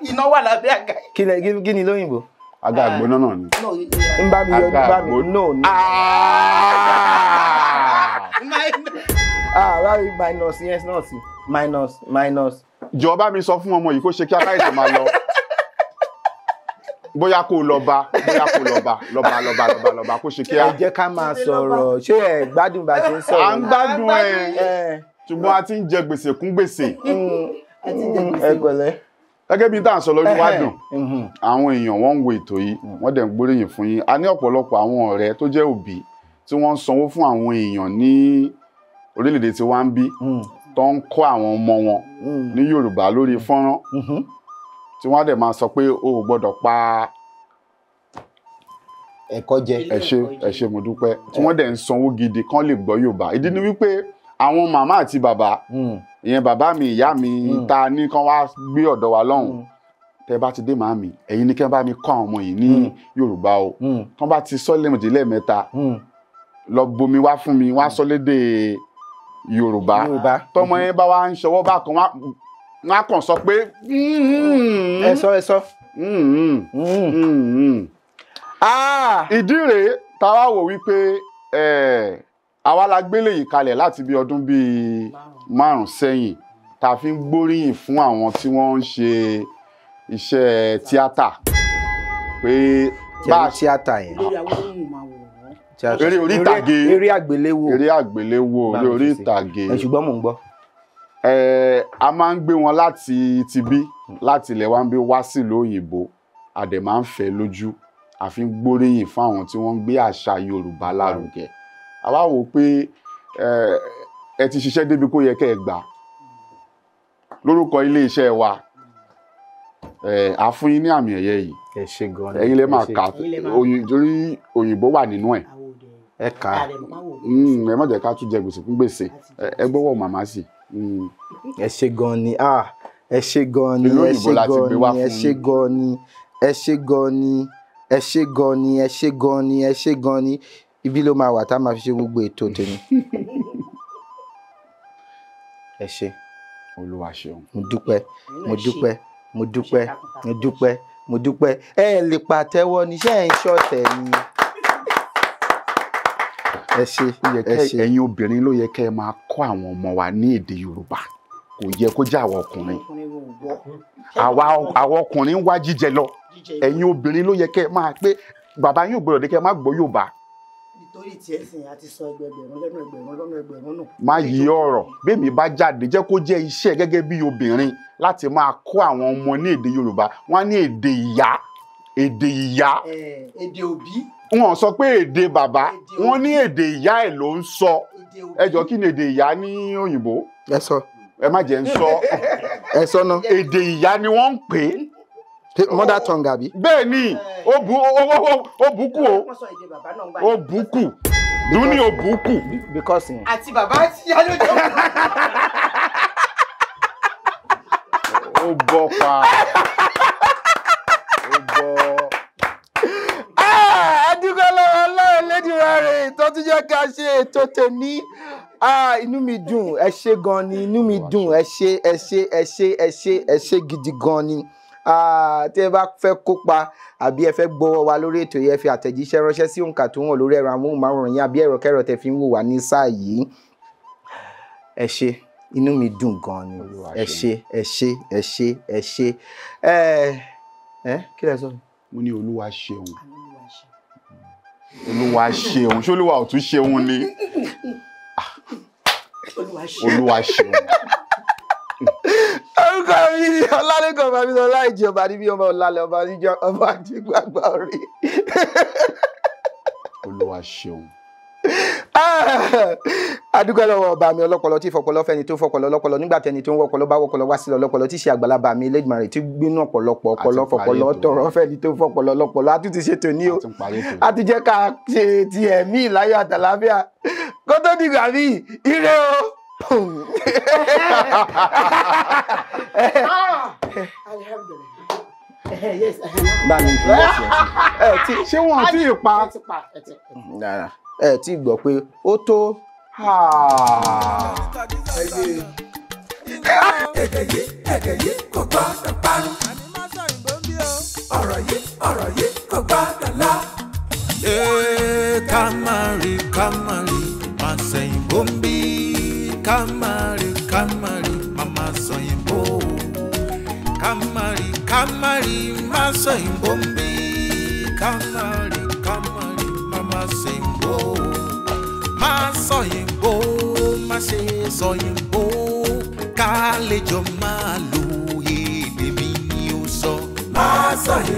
F: Iná wà lábẹ́ àga yìí.
C: Kí ni lóyìnbó?
D: Àga àgbóná náà ni.
C: Ń bá mi yọ, ń bá mi no. Ah, wá rí minus yẹn náà sí minus minus.
D: Jọ̀ọ́ bá mi sọ fún ọmọ yìí kó ṣe kí aláìsàn máa lọ. Bóyá kó lọ bá, bóyá kó lọ bá, lọ bá, lọ bá, lọ bá, lọ bá, kó ṣe kíá.
C: Ẹ jẹ́ ká máa sọ̀rọ̀, ṣé ẹ gbádùn bá ṣe ń sọ̀rọ̀?
D: À ń gbádùn ẹ, ṣùgbọ́n a ti ń jẹ gbèsè kún gbèsè.
C: Ẹ pẹ̀lẹ́.
D: Gẹ́gẹ́ bí tá à ń sọ lórí wá dùn, àwọn èèyàn wọ́n ń wo ètò yìí, wọ́n dẹ̀ ń gbóríyìn fún yín. A ní ọ̀pọ̀lọpọ̀ àwọn ọ̀rẹ́ tó jẹ́ òbí tí wọ́n ń sanwó fún àwọn èèyàn ní orílẹ̀-èdè tí wọ́n ń bí, tó ń kọ́ àwọn ọmọ wọn ní Yorùbá lórí fọ́nrán, tí wọ́n á dẹ̀ máa sọ pé o ò gbọ́dọ̀ pa
C: ẹ̀kọ́ jẹ.
D: Ẹ ṣé, ẹ ṣé, mo dúpẹ́. Tí wọ́n dẹ̀ ń sanwó gidi kán lè gbọ́ Yorùbá. Ìdí ni wípé àwọn màmá àti bàbá, ìyẹn bàbá mi, ìyá mi, ta ní kán wá gbé ọ̀dọ̀ wa lọ́hùn. Tẹ́ bá ti dé màámi, ẹ̀yin ní kẹ́ bá mi kọ́ àwọn ọmọ yìí ní Yorùbá o. Tán bá ti sọ lẹ́ẹ̀mejì lẹ́ẹ̀mẹ́ta, lọ bomi wá fún mi, wá sọ lédè Yorùbá. Tọmọ yẹn bá wá ń ṣọwọ́ bákan, wọ́n á kàn sọ pé.
C: Ẹ sọ, ẹ sọ.
D: Ìdí rèé tá a wá wò wípé àwa la gbélé yìí kalẹ̀ láti bí ọdún bíi 5 sẹ́yìn, tá a fi ń gbóríyìn fún àwọn tí wọ́n ń ṣe iṣẹ́ tíátà. Pé
C: bá a tíátà yẹn.
D: Eré orí ìtàgé.
C: Eré àgbéléwò.
D: Eré àgbéléwò, eré orí ìtàgé.
C: Ẹ ṣùgbọ́n mò ń gbọ́.
D: A máa ń gbé wọn láti tibí, láti ilẹ̀ wa ń bí wá sílùú òyìnbó, a dẹ̀ máa ń fẹ́ lójú, a fi ń gbóríyìn fún àwọn tí wọ́n ń gbé àṣà Yorùbá lárugẹ. A wá wò pé ẹ ti ṣiṣẹ́ débi kó yẹ kẹ́ ẹ gbà lórúkọ iléeṣẹ́ wa, a fún yín ní àmì ẹ̀yẹ yìí.
C: Ẹ ṣé gan ni.
D: Ẹ̀yin lè máa kà, torí òyìnbó wà nínú ẹ̀.
C: Ẹ kà á.
D: Ẹ má jẹ́ ká tún jẹ gbèsè fún gbèsè. Ẹ gbọ́wọ́ màmá sí.
C: Ẹ ṣé gan ni, ẹ ṣé gan ni, ẹ ṣé gan ni, ẹ ṣé gan ni, ẹ ṣé gan ni, ẹ ṣé gan ni, ẹ ṣé gan ni, ẹ ṣé gan ni. Ibi ló máa wà tá a máa fi ṣe gbogbo ètò tèmi. Ẹ ṣé.
D: Olúwa ṣeun.
C: Mo dúpẹ́, mo dúpẹ́, mo dúpẹ́, mo dúpẹ́, mo dúpẹ́. Ẹ lè pàtẹ́wọ́ ni, ṣé ẹ̀ ń ṣọ̀tẹ̀ ni? Ẹ ṣé, ẹ ṣé.
D: Ẹ̀yin obìnrin ló yẹ kẹ́ ẹ máa kọ́ àwọn ọmọ wa ní èdè Yorùbá. Kò yẹ kó jẹ́ àwa ọkùnrin. Àwa ọkùnrin ń wá jíjẹ lọ. Ẹ̀yin obìnrin ló yẹ kẹ́ ẹ máa pé bàbá yín ò gbọ́dọ̀ dé kẹ́ ẹ má gbọ́ Yorùbá.
E: Nítorí tiẹ̀ sìn àti sọ ẹgbẹgbẹ̀rún lẹ́nu ẹgbẹ̀rún lọ́nà ẹgbẹ̀rún nù.
D: Má yí ọ̀rọ̀ bẹ́ẹ̀mi bá jáde, jẹ́ kó jẹ́ iṣẹ́ gẹ́gẹ́ bí obìnrin láti máa kọ́ àwọn ọmọ ní èdè Yorùbá. Wọ́n á ní èdè ìyá, èdè ìyá.
E: Èdè òbí.
D: Wọ́n sọ pé èdè bàbá, wọ́n ní èdè ìyá ẹ̀ ló ń sọ. Ẹ jọ, kí ni èdè ìyá ní òyìnbó?
C: Ẹ sọ.
D: Ẹ má jẹ́ ń sọ.
C: Ẹ sọ náà.
D: Èdè ìyá ni wọ́n ń pè é.
C: Mother tongue àbí?
D: Bẹ́ẹ̀ ni, ó bùkù o. Ó bùkù. Dúní ó bùkù.
C: Because
E: àti bàbá àti ìyá ló jọ.
D: Ó bọ́ pa. Ó bọ́.
C: Adúgbò lọ́wọ́ Ọlọ́run Elédùmarè tó tún jẹ́ ká ṣe ètò tèmi. Inú mi dùn, ẹ ṣé gan ni, inú mi dùn, ẹ ṣé, ẹ ṣé, ẹ ṣé, ẹ ṣé, ẹ ṣé gidi gan ni. Tí ẹ bá fẹ́ kópa àbí ẹ fẹ́ gbọ́wọ́ wa lórí ètò yìí, ẹ fi àtẹ̀jíṣẹ́ ránṣẹ́ sí òǹkà tó wọ̀n lórí ẹ̀rọ amóhùnmáwòrán yín àbí ẹ̀rọ kẹ́rọ tẹ́ fi ń wò wá ní sáà yìí. Ẹ ṣé, inú mi dùn gan ni. Ẹ ṣé, ẹ ṣé, ẹ ṣé, ẹ ṣé. Ẹ kí lẹ sọ?
D: Mo ní Olúwa ṣeun. Olúwa ṣeun. Ṣé Olúwa ò tún ṣeun ni? Olúwa ṣeun.
C: Orúkọ mi ni Ọlálẹ́kan Bámisọ́lá Ìjì ọba níbi ọba ọ̀làlẹ̀ ọba níjọ ọba àjẹgbàgbà orí.
D: Olúwa ṣeun.
C: Adúpẹ́ lọ́wọ́ ọba mi ọlọ́pọlọ tí fọpọlọ fẹ́ni tó fọpọlọ lọ́pọlọ nígbà tẹni tó ń wọpọlọ bá wọpọlọ wá sílẹ̀ ọlọ́pọlọ tí ṣe àgbàlagbà mi Elédùmarè tí gbínú ọ̀pọ̀lọpọ̀ ọpọlọ fọpọlọ tọrọ fẹ́ni tó fọpọlọ lọ́pọlọ. A tún ti ṣètò ní o, a ti jẹ́ ká ṣe ti ẹ̀mí ìláyọ̀ àtàláfíà kó tó dìgbà míì, ire o. Bá mi fi ẹsẹ̀ ẹ tí
D: ṣé wọ́n ti pa?
C: Ẹ tí gbọ́ pé ó tó.
A: Èdè yìí, èdè yìí kò gbọ́dọ̀ parun. Ọ̀rọ̀ yìí, ọ̀rọ̀ yìí kò gbọ́dọ̀ lọ.
B: Ká má rí, ká má rí, má sẹ́yìn bó ń bí. kámárì kámárì màmá sọyìnbó. Kámárì kámárì má sọyìnbó ń bí. Kámárì kámárì màmá sọyìnbó. Má sọyìnbó, má ṣe sọyìnbó. Ká lè jọ máa lo èdè mi ni ó sọ.
A: Má sọyìnbó.